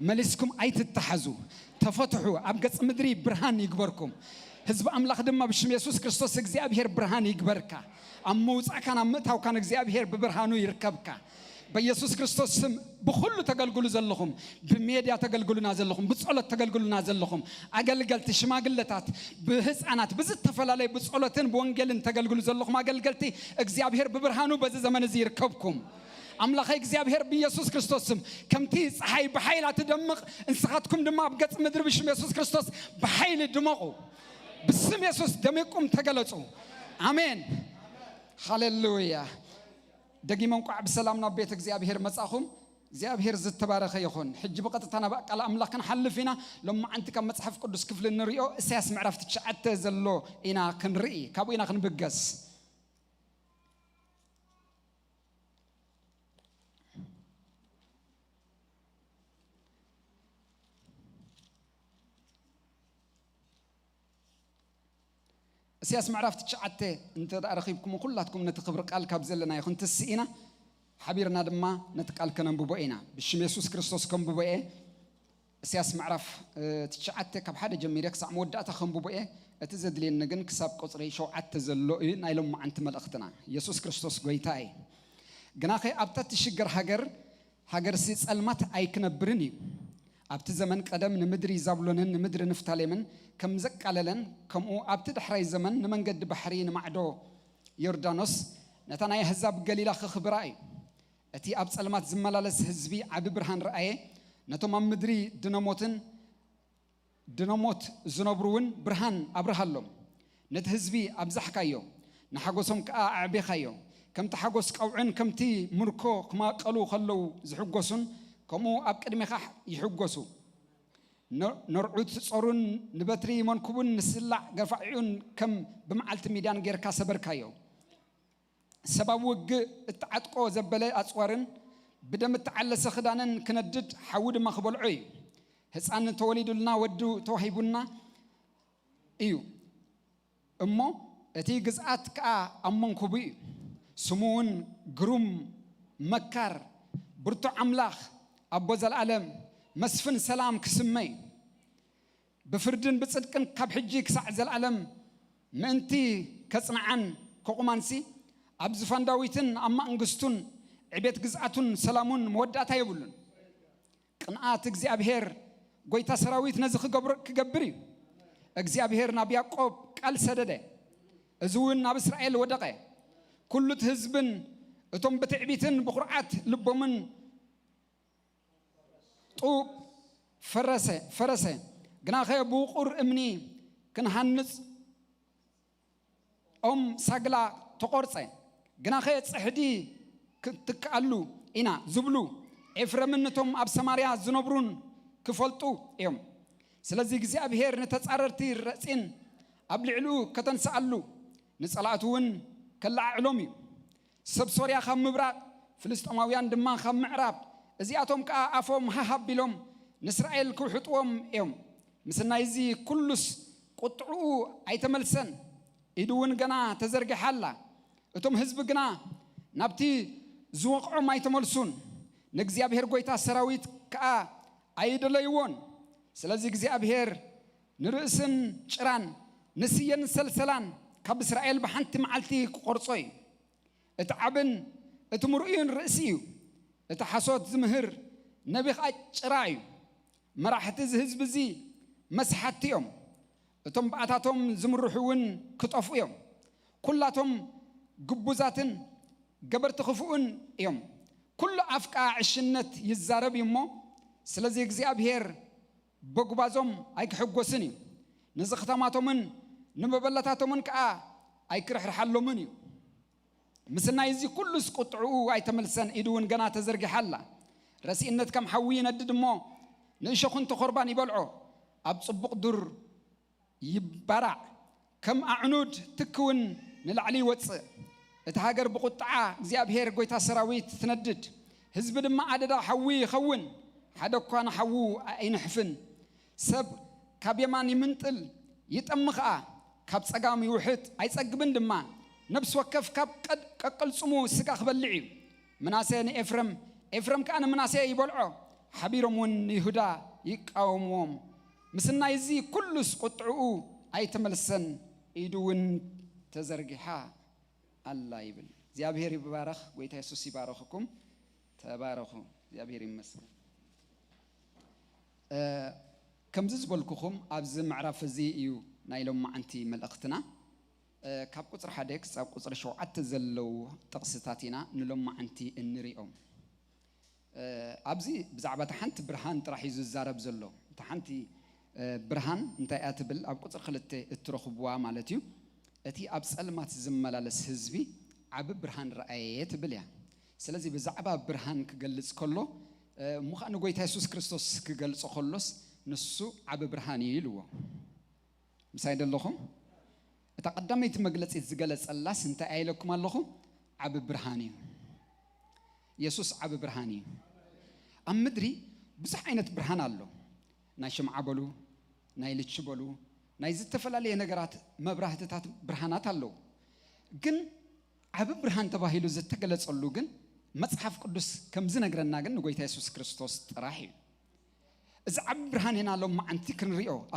መሊስኩም ኣይትተሓዙ። ተፈትሑ። ኣብ ገጽ ምድሪ ብርሃን ይግበርኩም። ህዝቢ ኣምላኽ ድማ ብሽም የሱስ ክርስቶስ እግዚኣብሔር ብርሃን ይግበርካ። ኣብ ምውጻእካን ኣብ ምእታውካን እግዚኣብሔር ብብርሃኑ ይርከብካ። በኢየሱስ ክርስቶስ ስም ብኹሉ ተገልግሉ ዘለኹም፣ ብሜድያ ተገልግሉና ዘለኹም፣ ብጸሎት ተገልግሉና ዘለኹም፣ ኣገልገልቲ፣ ሽማግለታት፣ ብህፃናት፣ ብዝተፈላለየ ብጸሎትን ብወንጌልን ተገልግሉ ዘለኹም ኣገልገልቲ፣ እግዚኣብሔር ብብርሃኑ በዚ ዘመን እዚ ይርከብኩም። ኣምላኸይ እግዚኣብሔር ብኢየሱስ ክርስቶስ ስም ከምቲ ፀሓይ ብሓይላ ትደምቕ፣ ንስኻትኩም ድማ ኣብ ገጽ ምድሪ ብሽም የሱስ ክርስቶስ ብሓይሊ ድመቑ። ብስም የሱስ ደሚቁም ተገለጹ። ኣሜን። ሃሌሉያ። ደጊመ እንቋዕ ብሰላም ናብ ቤት እግዚኣብሔር መጻኹም። እግዚኣብሔር ዝተባረኸ ይኹን። ሕጂ ብቐጥታ ናብ ቃል ኣምላኽ ክንሓልፍ ኢና። ሎማዓንቲ ካብ መጽሓፍ ቅዱስ ክፍሊ ንሪኦ እሳያስ ምዕራፍ ትሽዓተ ዘሎ ኢና ክንርኢ። ካብኡ ኢና ክንብገስ። እስያስ ምዕራፍ ትሽዓተ እንተ ደኣ ረኺብኩሞ፣ ኩላትኩም ነቲ ክብሪ ቃል ካብ ዘለና ይኹን ትስኢና፣ ሓቢርና ድማ ነቲ ቃል ከነንብቦ ኢና። ብሽም የሱስ ክርስቶስ ከንብቦ እየ። እስያስ ምዕራፍ፣ እ፣ ትሽዓተ ካብ ሓደ ጀሚረ ክሳዕ መወዳእታ ከንብቦ እየ። እቲ ዘድልየኒ ግን ክሳብ ቁጽሪ ሸውዓተ ዘሎ እዩ ናይ ሎማዓንቲ መልእኽትና። የሱስ ክርስቶስ ጎይታ እዩ። ግናኸ ኣብታ እትሽገር ሃገር፣ ሃገርሲ ጸልማት ኣይክነብርን እዩ። ኣብቲ ዘመን ቀደም ንምድሪ ዛብሎንን ንምድሪ ንፍታሌምን ከም ዘቃለለን፣ ከምኡ ኣብቲ ዳሕራይ ዘመን ንመንገዲ ባሕሪ ንማዕዶ ዮርዳኖስ ነታ ናይ ኣህዛብ ገሊላ ክኽብራ እዩ። እቲ ኣብ ጸልማት ዝመላለስ ህዝቢ ዓቢ ብርሃን ረኣየ። ነቶም ኣብ ምድሪ ድነሞትን ድነሞት ዝነብሩ እውን ብርሃን ኣብርሃሎም። ነቲ ህዝቢ ኣብዛሕካዮ፣ ንሓጎሶም ከኣ ኣዕቤኻዮ። ከምቲ ሓጎስ ቀውዕን ከምቲ ምርኮ ክማቐሉ ከለዉ ዝሕጎሱን፣ ከምኡ ኣብ ቅድሜኻ ይሕጎሱ። ነ-፣ ነርዑት ጾሩን ንበትሪ መንኩቡን ንስላዕ ገፋዒኡን ከም ብመዓልቲ ሚድያን ጌርካ ሰበርካዮ። ሰብ ኣብ ውግእ እተዓጥቆ ዘበለ ኣጽዋርን ብደም እተዓለሰ ክዳንን ክነድድ፣ ሓዊ ድማ ክበልዖ እዩ። ህጻን ተወሊዱልና፣ ወዲ ተዋሂቡና እዩ። እሞ እቲ ግዝኣት ከኣ ኣብ መንኩቡ እዩ። ስሙ እውን ግሩም፣ መካር፣ ብርቱዕ ኣምላኽ፣ ኣቦ ዘለኣለም፣ መስፍን ሰላም ክስመ እዩ። ብፍርድን ብጽድቅን ካብ ሕጂ ክሳዕ ዘለኣለም ምእንቲ ከጽንዓን ከቑማንሲ፣ ኣብ ዝፋን ዳዊትን ኣብ መንግስቱን ዕቤት ግዝኣቱን ሰላሙን መወዳእታ የብሉን። ቅንኣት እግዚኣብሔር ጐይታ ሰራዊት ነዚ ክገብር፣ ክገብር እዩ። እግዚኣብሔር ናብ ያዕቆብ ቃል ሰደደ፣ እዚ እውን ናብ እስራኤል ወደቐ። ኩሉ እቲ ህዝብን እቶም ብትዕቢትን ብኹርዓት ልቦምን ጡብ ፈረሰ፣ ፈረሰ። ግናኸ ብውቑር እምኒ ክንሃንጽ ኦም ሳግላ ተቖርጸ። ግናኸ ጽሕዲ ክትከኣሉ ኢና ዝብሉ ኤፍሬምን ነቶም ኣብ ሰማርያ ዝነብሩን ክፈልጡ እዮም። ስለዚ እግዚኣብሔር ንተጻረርቲ ረጺን ኣብ ልዕሊኡ ከተንስኣሉ፣ ንጸላእቱ እውን ከለዓዕሎም እዩ። ሰብ ሶርያ ካብ ምብራቕ፣ ፍልስጤማውያን ድማ ካብ ምዕራብ፣ እዚኣቶም ከኣ ኣፎም ሃህ ኣቢሎም ንእስራኤል ክውሕጥዎም እዮም። ምስናይ እዚ ኩሉስ ቁጥዕኡ ኣይተመልሰን፣ ኢዱ እውን ገና ተዘርጊሓ ኣላ። እቶም ህዝቢ ግና ናብቲ ዝወቕዖም ኣይተመልሱን፣ ንእግዚኣብሔር ጐይታ ሰራዊት ከኣ ኣይደለይዎን። ስለዚ እግዚኣብሔር ንርእስን ጭራን ንስየን ሰልሰላን ካብ እስራኤል ብሓንቲ መዓልቲ ክቖርጾ እዩ። እቲ ዓብን እቲ ምርኡይን ርእሲ እዩ። እቲ ሓሶት ዝምህር ነቢ ኸኣ ጭራ እዩ። መራሕቲ እዚ ህዝቢ እዚ መስሓትቲ እዮም። እቶም ብኣታቶም ዝምርሑ እውን ክጠፍኡ እዮም። ኩላቶም ግቡዛትን ገበርቲ ክፉእን እዮም። ኩሉ ኣፍ ከኣ ዕሽነት ይዛረብ እዩ እሞ፣ ስለዚ እግዚኣብሔር በጉባዞም ኣይክሕጎስን እዩ። ንዝኽታማቶምን ንመበለታቶምን ከኣ ኣይክርሕርሓሎምን እዩ። ምስናይ እዚ ኩሉስ ቁጥዕኡ ኣይተመልሰን፣ ኢዱ እውን ገና ተዘርጊሓ ኣላ። ረሲእነት ከም ሓዊ ይነድድ እሞ፣ ንእሾኽን ተኾርባን ይበልዖ። ኣብ ጽቡቕ ዱር ይባራዕ፣ ከም ኣዕኑድ ትኪ እውን ንላዕሊ ይወጽእ። እታ ሃገር ብቑጥዓ እግዚኣብሔር ጐይታ ሰራዊት ትነድድ፣ ህዝቢ ድማ ኣደዳ ሓዊ ይኸውን፣ ሓደ እኳ ንሓዉ ኣይንሕፍን። ሰብ ካብ የማን ይምንጥል፣ ይጠሚ ኸኣ፣ ካብ ጸጋም ይውሕጥ፣ ኣይጸግብን ድማ። ነፍሲ ወከፍ ካብ ቀድ-፣ ቀቅልጽሙ ስጋ ክበልዕ እዩ። ምናሴ ንኤፍሬም፣ ኤፍሬም ከኣ ንምናሴ ይበልዖ፣ ሓቢሮም እውን ንይሁዳ ይቃወምዎም። ምስናይ እዚ ኩሉስ ቁጥዕኡ ኣይተመልሰን፣ ኢዱ እውን ተዘርጊሓ ኣላ ይብል። እግዚኣብሔር ይባረኽ፣ ጐይታ የሱስ ይባረኽኩም። እቲ ተባረኹ። እግዚኣብሔር ይመስገን። እ፣ ከምዚ ዝበልኩኹም ኣብዚ ምዕራፍ እዚ እዩ ናይ ሎማዓንቲ መልእኽትና። እ፣ ካብ ቁፅሪ ሓደ ክሳብ ቁፅሪ ሸውዓተ ዘለዉ ጥቕስታት ኢና ንሎማዓንቲ እንሪኦም። እ፣ ኣብዚ ብዛዕባ እታ ሓንቲ ብርሃን ጥራሕ እዩ ዝዛረብ ዘሎ። እታ ሓንቲ፣ እ፣ ብርሃን እንታይ እያ ትብል? ኣብ ቁፅሪ ክልተ እትረኽብዋ ማለት እዩ። እቲ ኣብ ጸልማት ዝመላለስ ህዝቢ ዓቢ ብርሃን ረኣየ ትብል እያ። ስለዚ ብዛዕባ ብርሃን ክገልጽ ከሎ፣ እ፣ እሞ ኸኣ ንጎይታ የሱስ ክርስቶስ ክገልጾ ከሎስ ንሱ ዓቢ ብርሃን እዩ ኢልዎ። ምሳይ ደለኹም? እታ ቀዳመይቲ መግለጺት ዝገለጸላስ እንታይ ኣኢለኩም ኣለኹ? ዓቢ ብርሃን እዩ። የሱስ ዓቢ ብርሃን እዩ። ኣብ ምድሪ ብዙሕ ዓይነት ብርሃን ኣሎ። ናይ ሽምዓ በሉ፣ ናይ ልቺ በሉ፣ ናይ ዝተፈላለየ ነገራት መብራህትታት ብርሃናት ኣለዉ። ግን ዓቢ ብርሃን ተባሂሉ ዝተገለጸሉ ግን መጽሓፍ ቅዱስ ከም ዝነግረና ግን ንጎይታ የሱስ ክርስቶስ ጥራሕ እዩ። እዚ ዓቢ ብርሃን ኢና ሎማዓንቲ ክንሪኦ